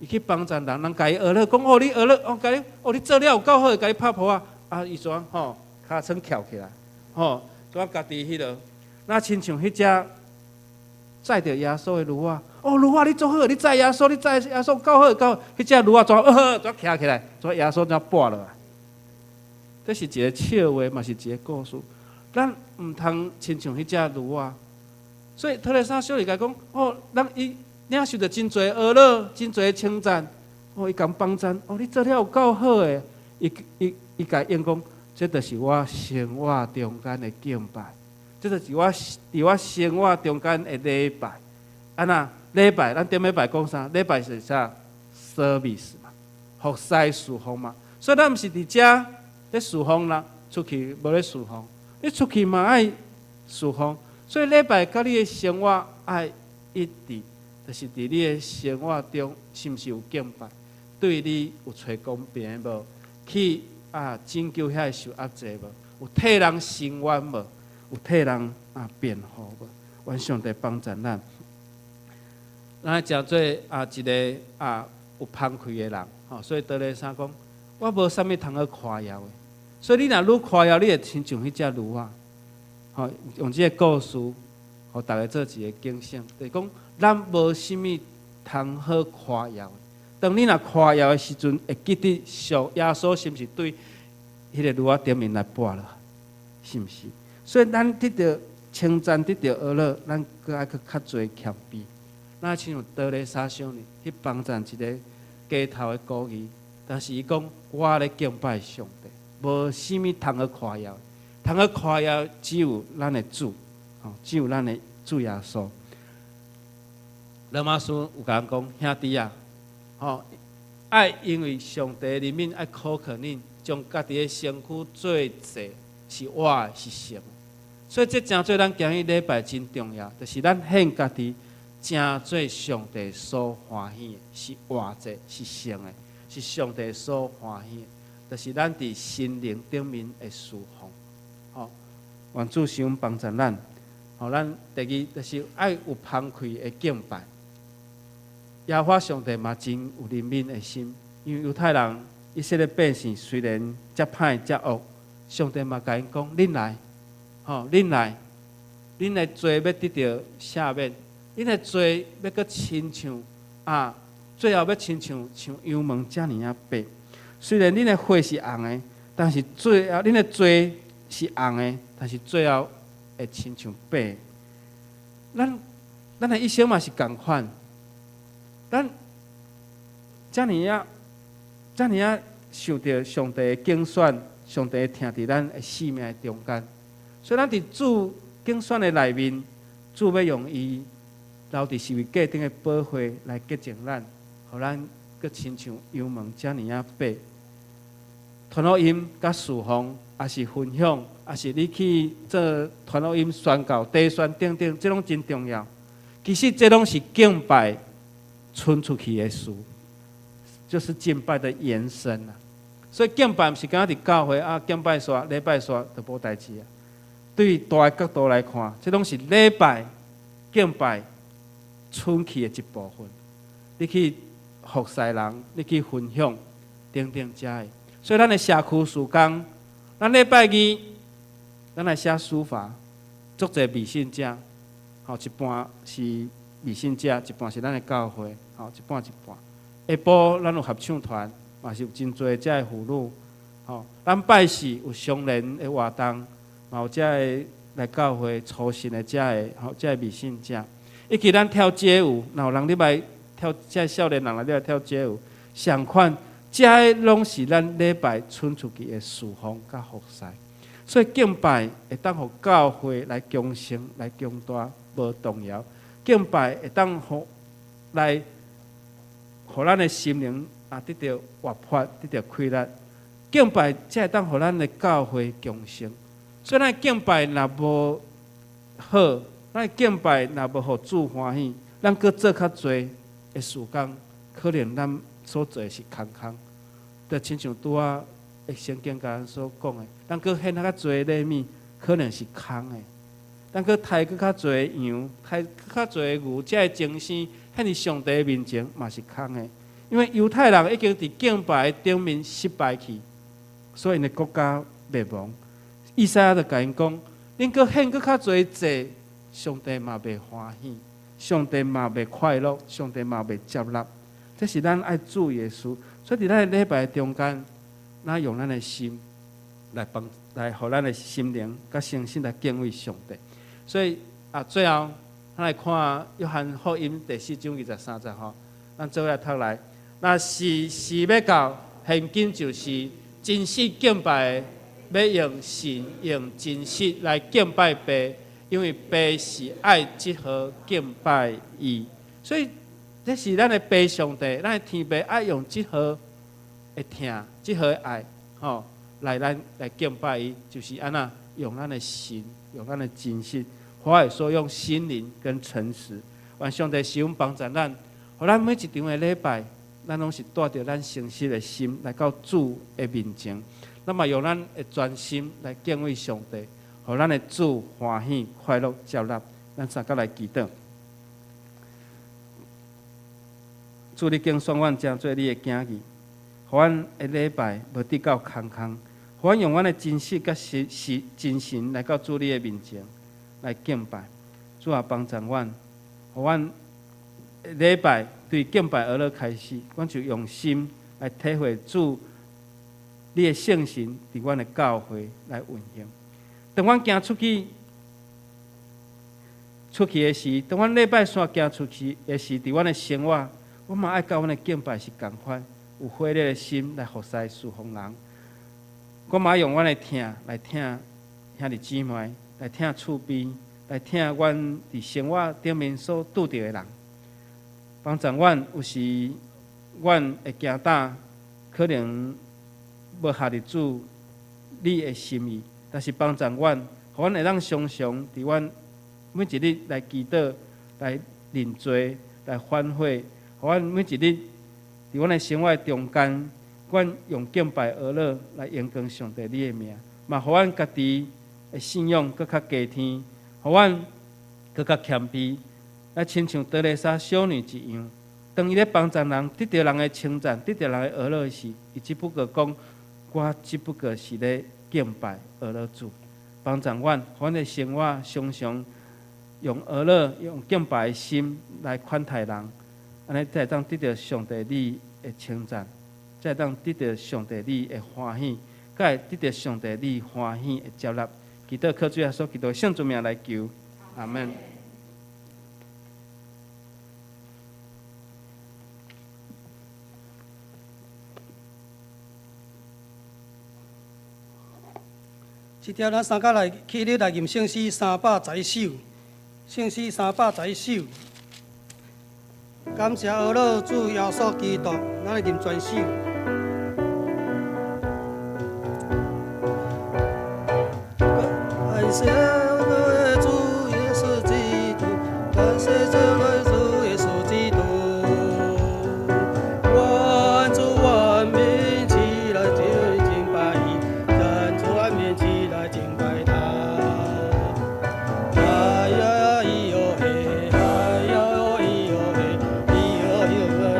伊去幫贊人，人共伊呵咾，講哦你呵咾，哦共你，哦你做了有夠好，共伊拍噗仔，啊伊怎吼，尻川翹起來，吼，怎家己彼落，若親像彼隻載著耶穌的驢仔，哦驢仔你做好，你載耶穌，你載耶穌夠好夠，彼隻驢仔怎怎徛起來，怎耶穌怎跋落來？這是一个笑話，嘛是一个故事。咱毋通親像彼隻驢仔。所以特蕾莎修女共講，哦，咱伊領受著真濟呵咾，真濟稱讚。哦，伊共幫贊，哦，你做了有夠好的。伊伊伊共應講，這就是我生活中間的敬拜，這就是我佇我生活中間的禮拜。按怎禮拜？咱頂禮拜講啥？禮拜是啥？service 嘛，服侍侍奉嘛。所以咱毋是佇遮咧侍奉啦，出去無咧侍奉。你出去嘛愛侍奉，所以禮拜佮你的生活愛一致，就是佇你的生活中是毋是有敬拜？對你有揣公平無？去啊拯救遐個受壓制無？有替人伸冤無？有替人啊辯護無？願上帝幫助咱，咱愛成做啊一个啊有芳氣的人，吼！所以德蕾莎講，我無啥物通好誇耀的。所以你若愈誇耀，你會親像彼隻驢仔，吼，用這个故事，予逐家做一个警醒，就是講咱無啥物通好誇耀的。當你若誇耀的時陣，會記得上耶穌是毋是對彼个驢仔頂面來跋落，是毋是？所以咱得著稱讚，得著呵咾，咱閣愛閣較濟謙卑。若親像德蕾莎修女去幫贊一个街頭的孤兒，但是伊講我咧敬拜上帝，無啥物通好誇耀，通好誇耀只有咱的主，吼，只有咱的主耶穌。羅馬書有共講，兄弟啊，吼，愛因為上帝憐憫愛苦渴恁，將家己的身軀做祭，是活的，是聖的。所以這成做咱今日禮拜真重要，就是咱獻家己，成做上帝所歡喜的，是活祭，是聖的，是上帝所歡喜的，就是咱佇心靈頂面的侍奉。吼，願主賞幫助咱。吼，咱第二就是愛有芳氣的敬拜。耶和華上帝嘛真有憐憫的心，因為猶太人以色列百姓雖然遮歹遮惡，上帝嘛共𪜶講：恁來，吼，恁來，恁的罪欲得著赦免，恁的罪欲閣親像啊，最後欲親像像羊毛遮爾仔白。雖然恁的血是紅的，但是最後恁的罪是紅的，但是最後會親像白。咱咱的一生嘛是仝款。咱遮爾仔，遮爾仔受著上帝的揀選，上帝疼佇咱的生命的中間，所以咱佇主揀選的內面，主欲用伊流佇十字架頂的寶血來潔淨咱，予咱閣親像羊毛遮爾仔白。傳福音佮侍奉，抑是分享，抑是你去做傳福音宣教、地宣等等，這攏真重要。其實這攏是敬拜伸出去的事，就是敬拜的延伸啊。所以敬拜毋是干焦佇教會啊，敬拜煞、禮拜煞就無代誌啊。對大的角度來看，這攏是禮拜敬拜伸去的一部分。你去服侍人，你去分享等等遮的。所以咱的社區事工，咱禮拜二，咱來寫書法，足濟未信者，吼，一半是未信者，一半是咱的教會，吼，一半一半。下晡咱有合唱團，嘛是有真濟遮的婦女，吼。咱拜四有相連的活動，嘛有遮的來教會初信的遮的，吼，遮的未信者。以及咱跳街舞，若有人入來跳，遮少年人來入來跳街舞，相款，遮的攏是咱禮拜伸出去的侍奉佮服侍。所以敬拜會當予教會來強盛、來強大，無動搖。敬拜會當予來，予咱的心靈啊得著活潑，得著氣力。敬拜才會當予咱的教會強盛。所以咱敬拜若無好，咱敬拜若無予主歡喜，咱閣做較濟的事工，可能咱所做的是空空。就親像拄仔的聖經共咱所講的，咱閣獻較濟禮物，可能是空的；咱閣刣閣較濟羊，刣閣較濟牛，才會精神獻佇上帝面前，嘛是空的。因為猶太人已經佇敬拜頂面失敗去，所以𪜶的國家滅亡。以賽亞就共𪜶講：恁閣獻閣較濟祭，上帝嘛袂歡喜，上帝嘛袂快樂，上帝嘛袂接納。這是咱愛注意的事。所以佇咱的禮拜中間，咱用咱的心來幫，來予咱的心靈佮誠實來敬畏上帝。所以啊，最後咱來看約翰福音第四章二十三節吼，咱做伙來讀來。若是時欲到，現今就是真實敬拜的，欲用神用真實來敬拜父，因為父是愛這號敬拜伊。所以這是咱的父上帝，咱的天父愛用這號的疼，這號的愛，吼，來咱來敬拜伊，就是按怎用咱的心，用咱的真實，華語說用心靈跟誠實。願上帝賜恩幫助咱，予咱每一場的禮拜，咱攏是帶著咱誠實的心來到主的面前，咱嘛用咱的全心來敬畏上帝，予咱的主歡喜快樂接納。咱三個來祈禱。主，你揀選阮成做你的囝兒，予阮的禮拜無得到空空，予阮用阮的真實佮實實真心來到主你的面前來敬拜。主啊，幫助阮，予阮禮拜對敬拜學樂開始，阮就用心來體會主你的聖神佇阮的教會來運行。當阮行出去，出去的時，當阮禮拜三行出去的時，佇阮的生活，阮嘛愛佮阮的敬拜是仝款，有火熱的心來服侍侍奉人。我嘛愛用阮的疼來疼兄弟姊妹，來疼厝邊，來疼阮佇生活頂面所拄著的人。幫助阮有時，阮的行動可能無合佇主你的心意，但是幫助阮，予阮會當常常佇阮每一日來祈禱、來認罪、來反悔，予阮每一日佇阮的生活中間，阮用敬拜學樂來榮光上帝你的名，嘛予阮家己的信仰閣較加添，予阮閣較謙卑，來親像德蕾莎修女一樣，當伊咧幫助人，得著人的稱讚，得著人的學樂時，伊只不過講，我只不過是咧敬拜學樂主，幫助阮，予阮的生活常常用學樂、用敬拜的心來款待人，按呢才會當得著上帝你的稱讚，才會當得著上帝你的歡喜，閣會得著上帝你歡喜的接納。祈禱靠主耶穌基督聖主名來求，阿門。這條咱三甲來起立來吟聖詩311首，聖詩311首。感謝阿樂主耶穌基督，咱來吟全首。感謝主耶穌基督，感謝這位主耶穌基督，萬族萬民齊來敬拜，萬族萬民齊來敬拜他。哎呀咿喲嘿，哎呀咿喲嘿，咿喲咿喲嘿。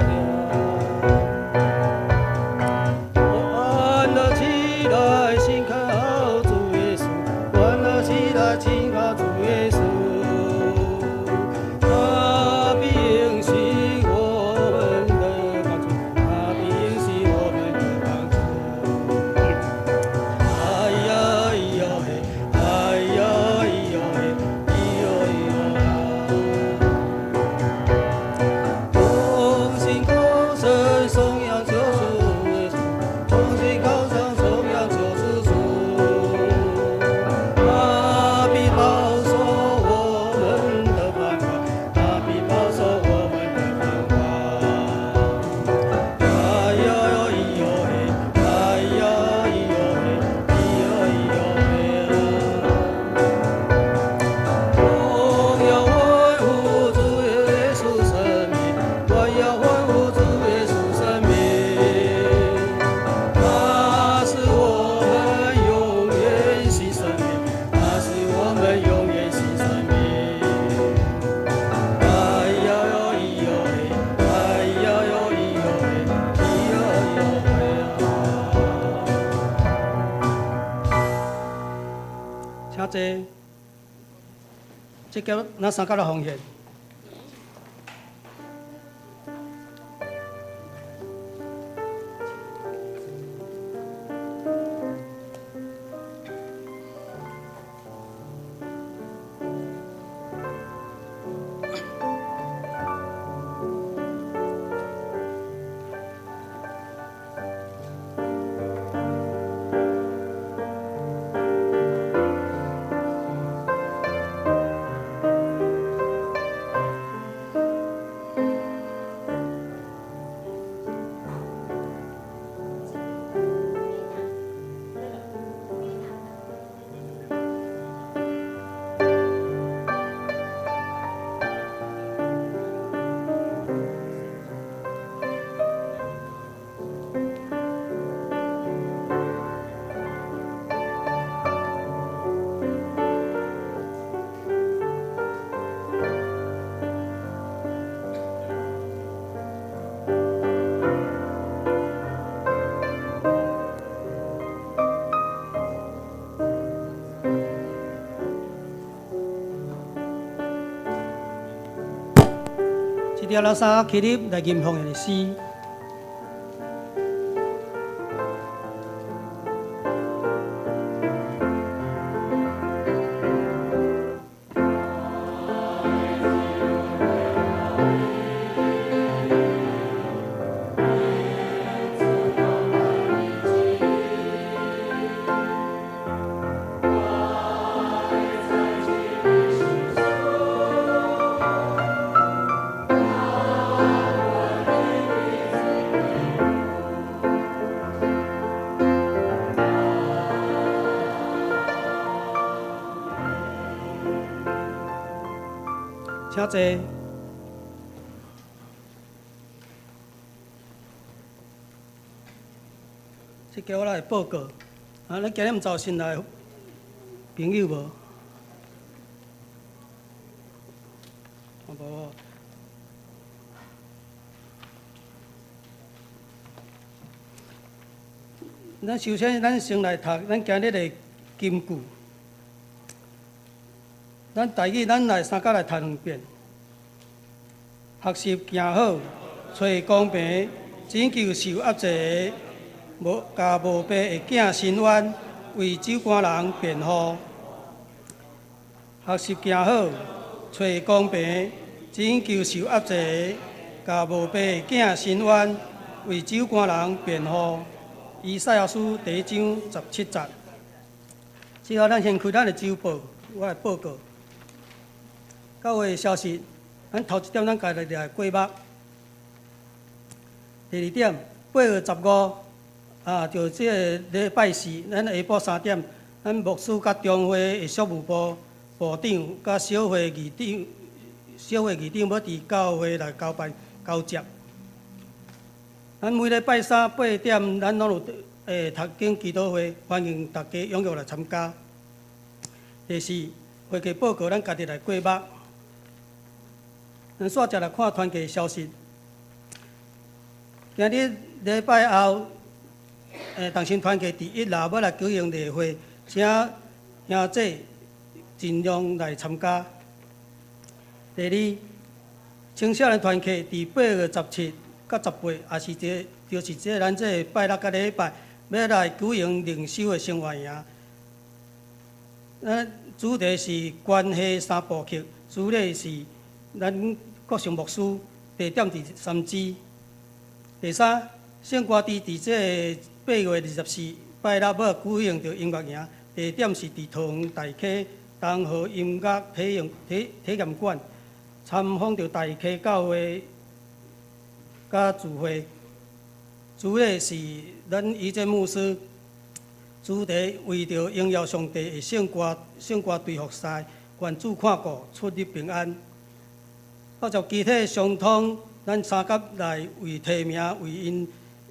坐。這叫咱三甲來奉獻。這條咱三起立來吟奉獻的詩。請坐。這叫我來報告。啊，咱今日毋知有新來的朋友無？無。咱首先，咱先來讀咱今日的金句。咱台語，咱來三甲來讀兩遍。學習行好，揣公平，拯救受壓制的，無共無爸的囝伸冤，為酒矸人辯護。學習行好，揣公平，拯救受壓制的，共無爸的囝伸冤，為酒矸人辯護。以賽亞書第一章十七節。之後，咱先開咱的週報，我來報告。教會的消息，咱頭一點，咱家己來過目。第二點，8月15，啊，就這个禮拜四，咱下晡3點，咱牧師佮中會的宿務部部長佮小會議長、小會議長欲佇教會來交辦交接。咱每禮拜三8點，咱攏有讀經祈禱會，歡迎大家踴躍來參加。第四，會計報告，咱家己來過目。咱煞接來看團契消息。今日禮拜後，同心團契佇一樓欲來舉行例會，請兄姊盡量來參加。第二，青少年團契佇8月17佮18，也是這，就是這咱這个拜六佮禮拜，欲來舉行靈修的生活營。咱主題是關係三部曲，主禮是咱國勝牧師，地點佇三芝。第三，聖歌隊佇這个8月24拜六欲舉行著音樂營，地點是佇桃園大溪東河音樂體驗體體驗館，參訪著大溪教會佮聚會。主禮是咱以前牧師，主題為著榮耀上帝的聖歌聖歌隊服侍，願主看顧，出入平安。到就肢體相通，咱三甲來為提名為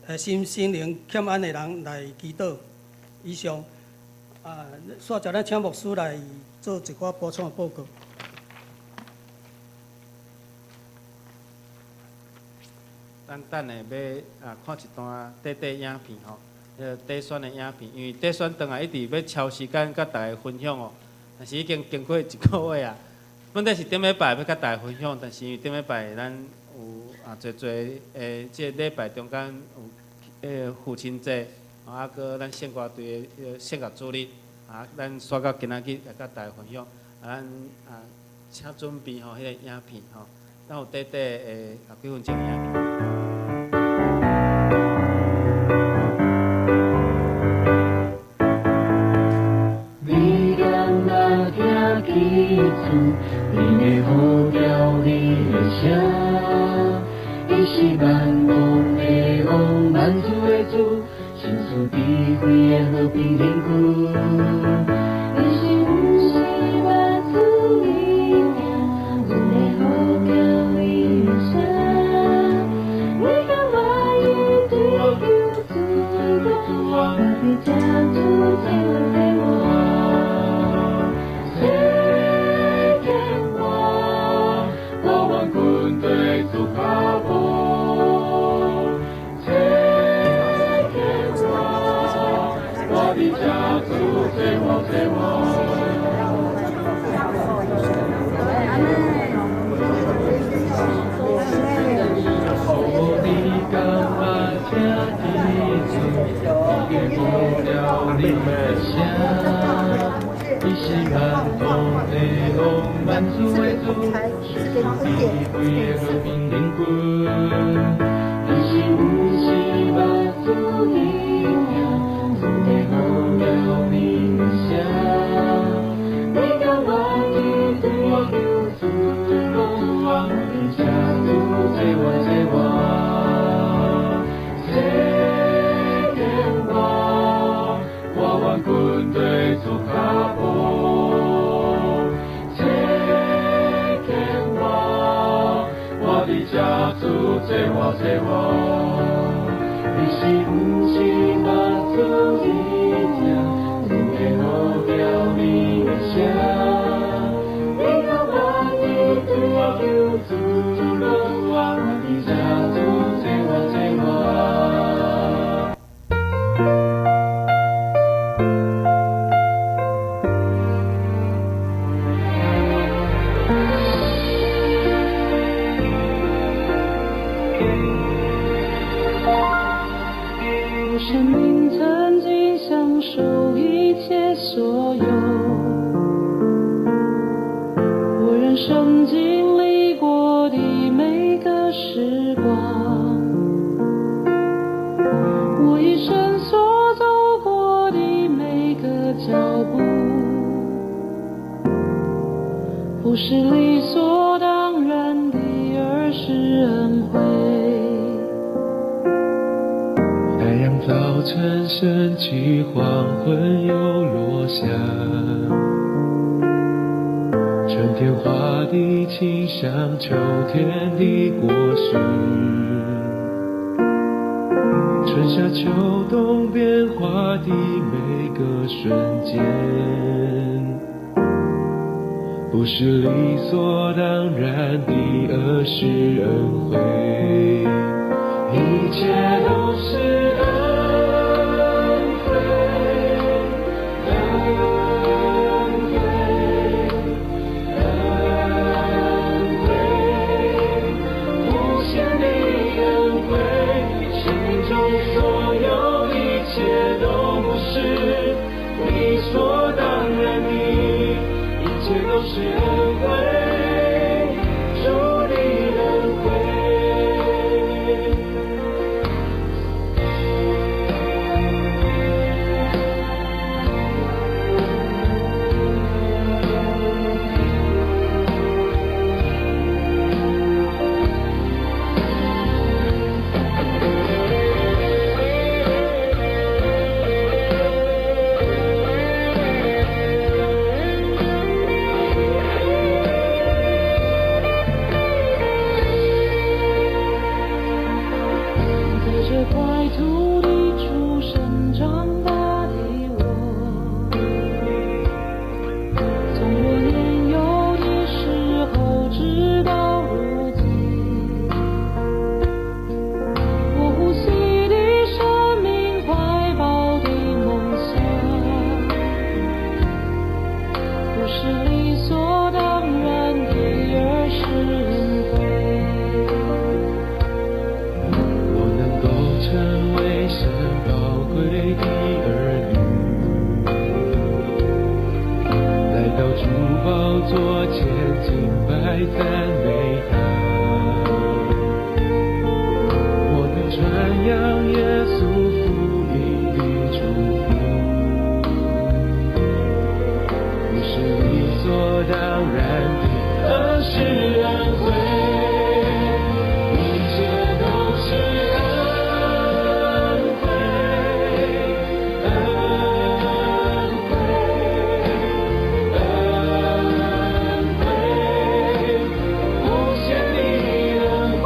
𪜶身心靈欠安的人來祈禱。以上，啊，煞接咱請牧師來做一寡補充的報告。咱等下欲啊看一段短短影片吼，彼个短宣的影片，因為短宣轉來一直欲超時間佮大家分享哦。但是已經經過一個月啊。本來是頂禮拜欲佮大家分享，但是因為頂禮拜咱有啊濟濟的這個禮拜中間有父親節，啊，閣咱聖歌隊的彼個聖樂主日，啊，咱煞到今仔日來佮大家分享，啊，咱啊請準備吼彼個影片吼，咱有短短的啊幾分鐘的影片。你敢若聽見主，你的呼叫，你的聲，伊是萬王的王，萬主的主，心思智慧的和平領軍。伊是毋是萬主的聽，阮的呼叫，伊的聲，你敢願意追求主講，我佇這主這我這我。聖潔我，我願跟隨主腳步。聖潔我，我佇這主這我這我。你敢若聽見主，你的呼叫，你的聲，伊是萬王的王，萬主的主，心思智慧的和平領軍。伊是毋是萬主的聽，主的呼叫，你的聲，你敢願意追求主講，我佇這主這我這我。聖潔我，我願跟隨主腳步。聖潔我，我佇這主這我這我。你是毋是萬主的聽，主的呼叫，你的聲，你敢願意追求主講，我佇這主這我這我。我生命曾經享受一切所有，我人生經歷過的每個時光，我一生所走過的每個腳步，不是理所當然的，而是恩惠。太陽早晨升起，黃昏又落下。春天花的清香，秋天的果實，春夏秋冬變化的每個瞬間，不是理所當然的，而是恩惠。一切都是恩惠，恩惠，恩惠，無限的恩惠，生命中所有一切都不是理所當然的，一切都是恩惠，主的恩惠。敬拜讚美他。我能傳揚耶穌福音的祝福，不是理所當然的，而是恩惠，一切都是恩惠，恩惠，恩惠，無限的恩惠，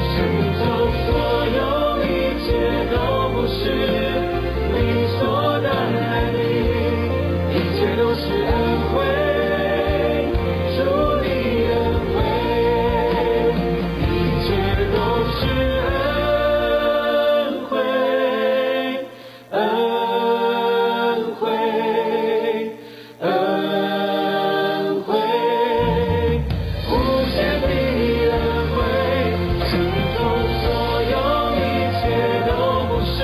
生命中所有一切都不是理所當然的，一切都是恩惠，主的恩惠，一切都是恩惠，恩惠，恩惠，無限的恩惠，生命中所有一切都不是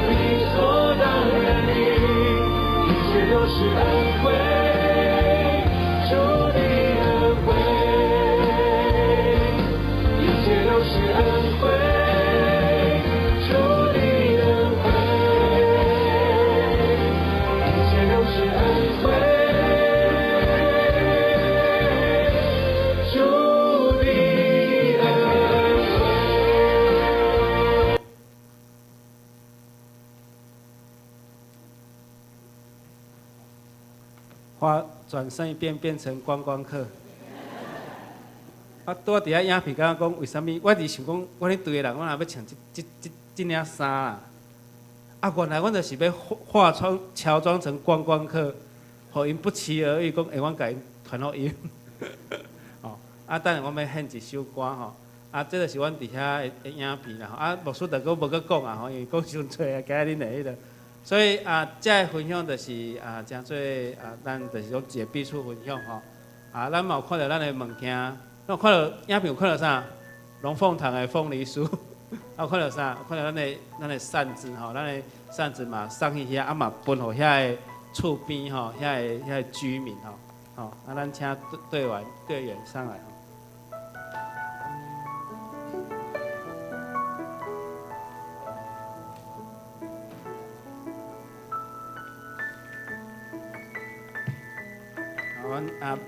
理所當然的，一切都是恩惠，主的恩惠，一切都是恩惠，主的恩惠，一切都是恩惠，主的恩惠。化轉身一變變成觀光客。啊，拄仔佇遐影片，感覺講為啥物？我佇想講，阮彼隊的人，我若欲穿這領衫啦。啊，原來阮就是欲化妝、喬裝成觀光客，予𪜶不期而遇，講會阮共𪜶傳福音。哦，啊，等下阮欲獻一首歌吼。啊，這就是阮佇遐的影片啦。啊，牧師就閣無閣講啊吼，因為講傷濟啊，今仔日的彼個。所以啊，這个分享就是啊，誠做啊，咱就是講一個彼此分享吼。啊，咱嘛有看著咱的物件，咱有看著影片有看著啥？龍鳳堂的鳳梨酥，啊，有看著啥？看著咱的扇子吼，咱的扇子嘛送去遐，啊嘛分予遐个厝邊吼，遐個居民吼，吼，啊，咱請隊員上來吼。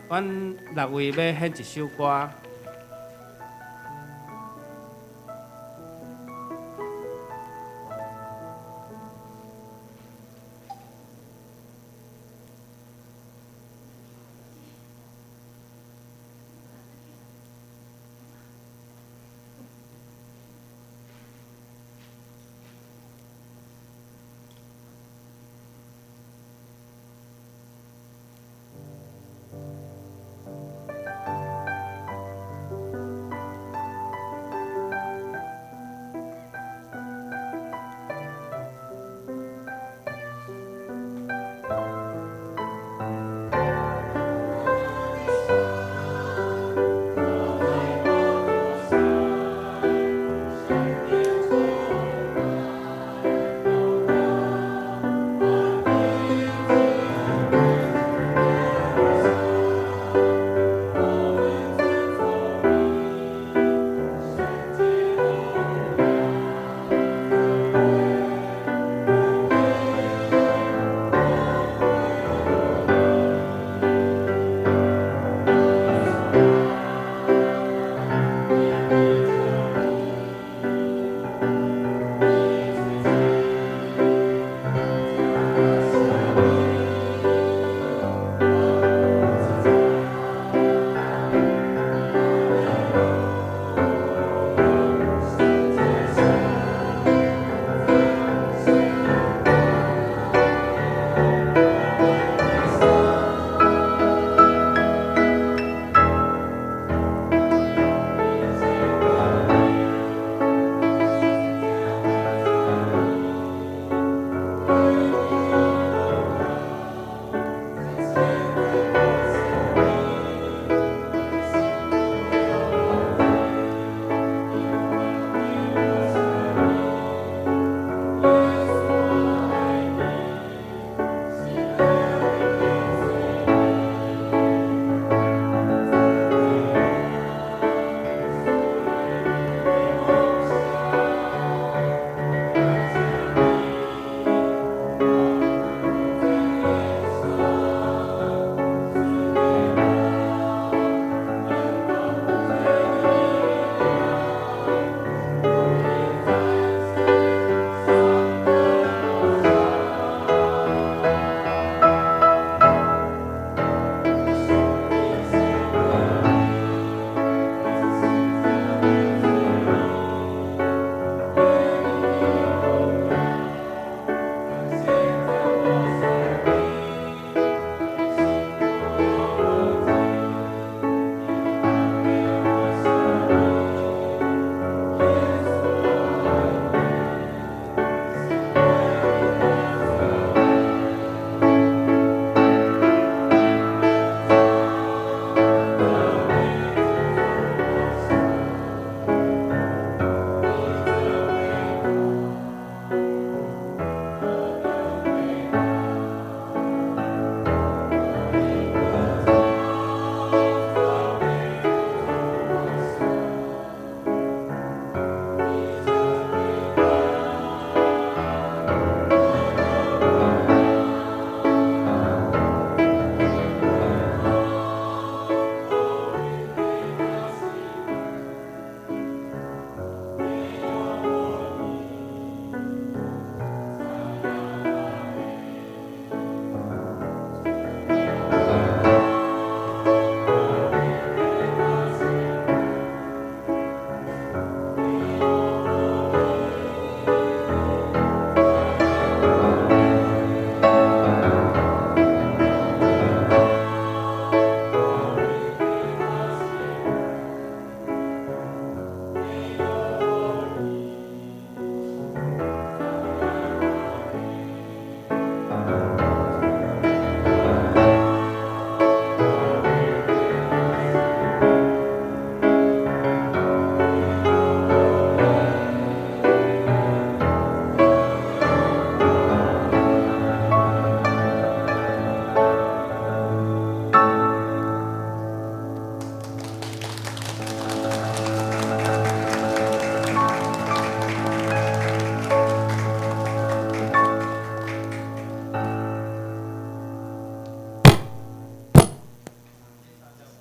阮六位欲獻一首歌。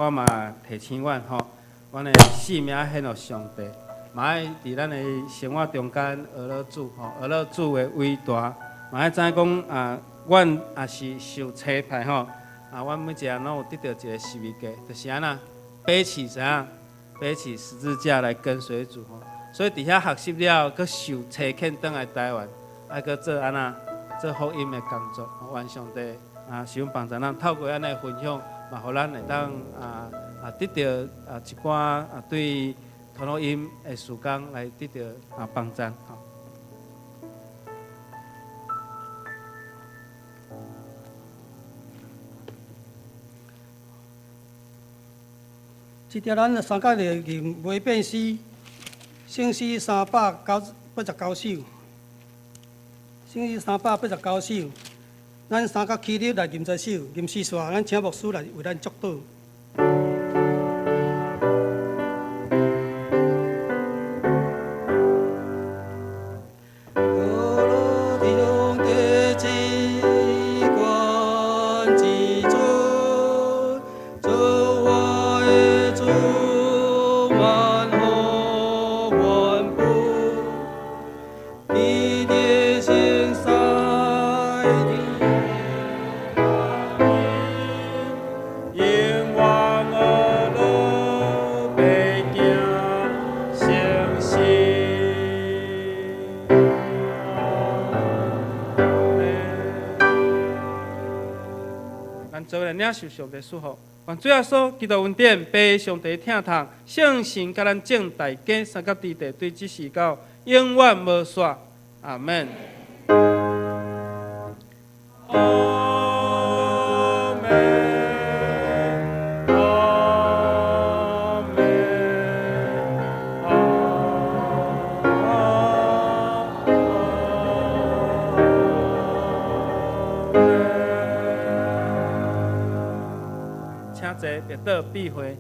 我嘛提醒阮吼，阮的性命獻予上帝，嘛愛佇咱的生活中間學了主吼，學了主的偉大，嘛愛知影講啊，阮也是受差派吼，啊，阮每一个人攏有得著一个十字架，就是按怎背起怎樣？背起十字架來跟隨主吼。所以佇遐學習了，閣受差遣轉來台灣，愛閣做按怎做福音的工作。願上帝啊，賜福幫助咱，透過按呢分享，嘛，予咱會當得著一寡對傳福音的事工來得著幫助。這條咱三角來吟袂變詩，聖詩389首，聖詩389首，咱三角起立來吟這首，吟詩煞，咱請牧師來為咱祝禱。做伙來領受上帝祝福，願主耶穌基督恩典、父上帝疼痛、聖神佮咱眾大家相佮佇地，對這時到永遠無煞。阿門。阿門，阿門，阿門。請坐，別倒閉會。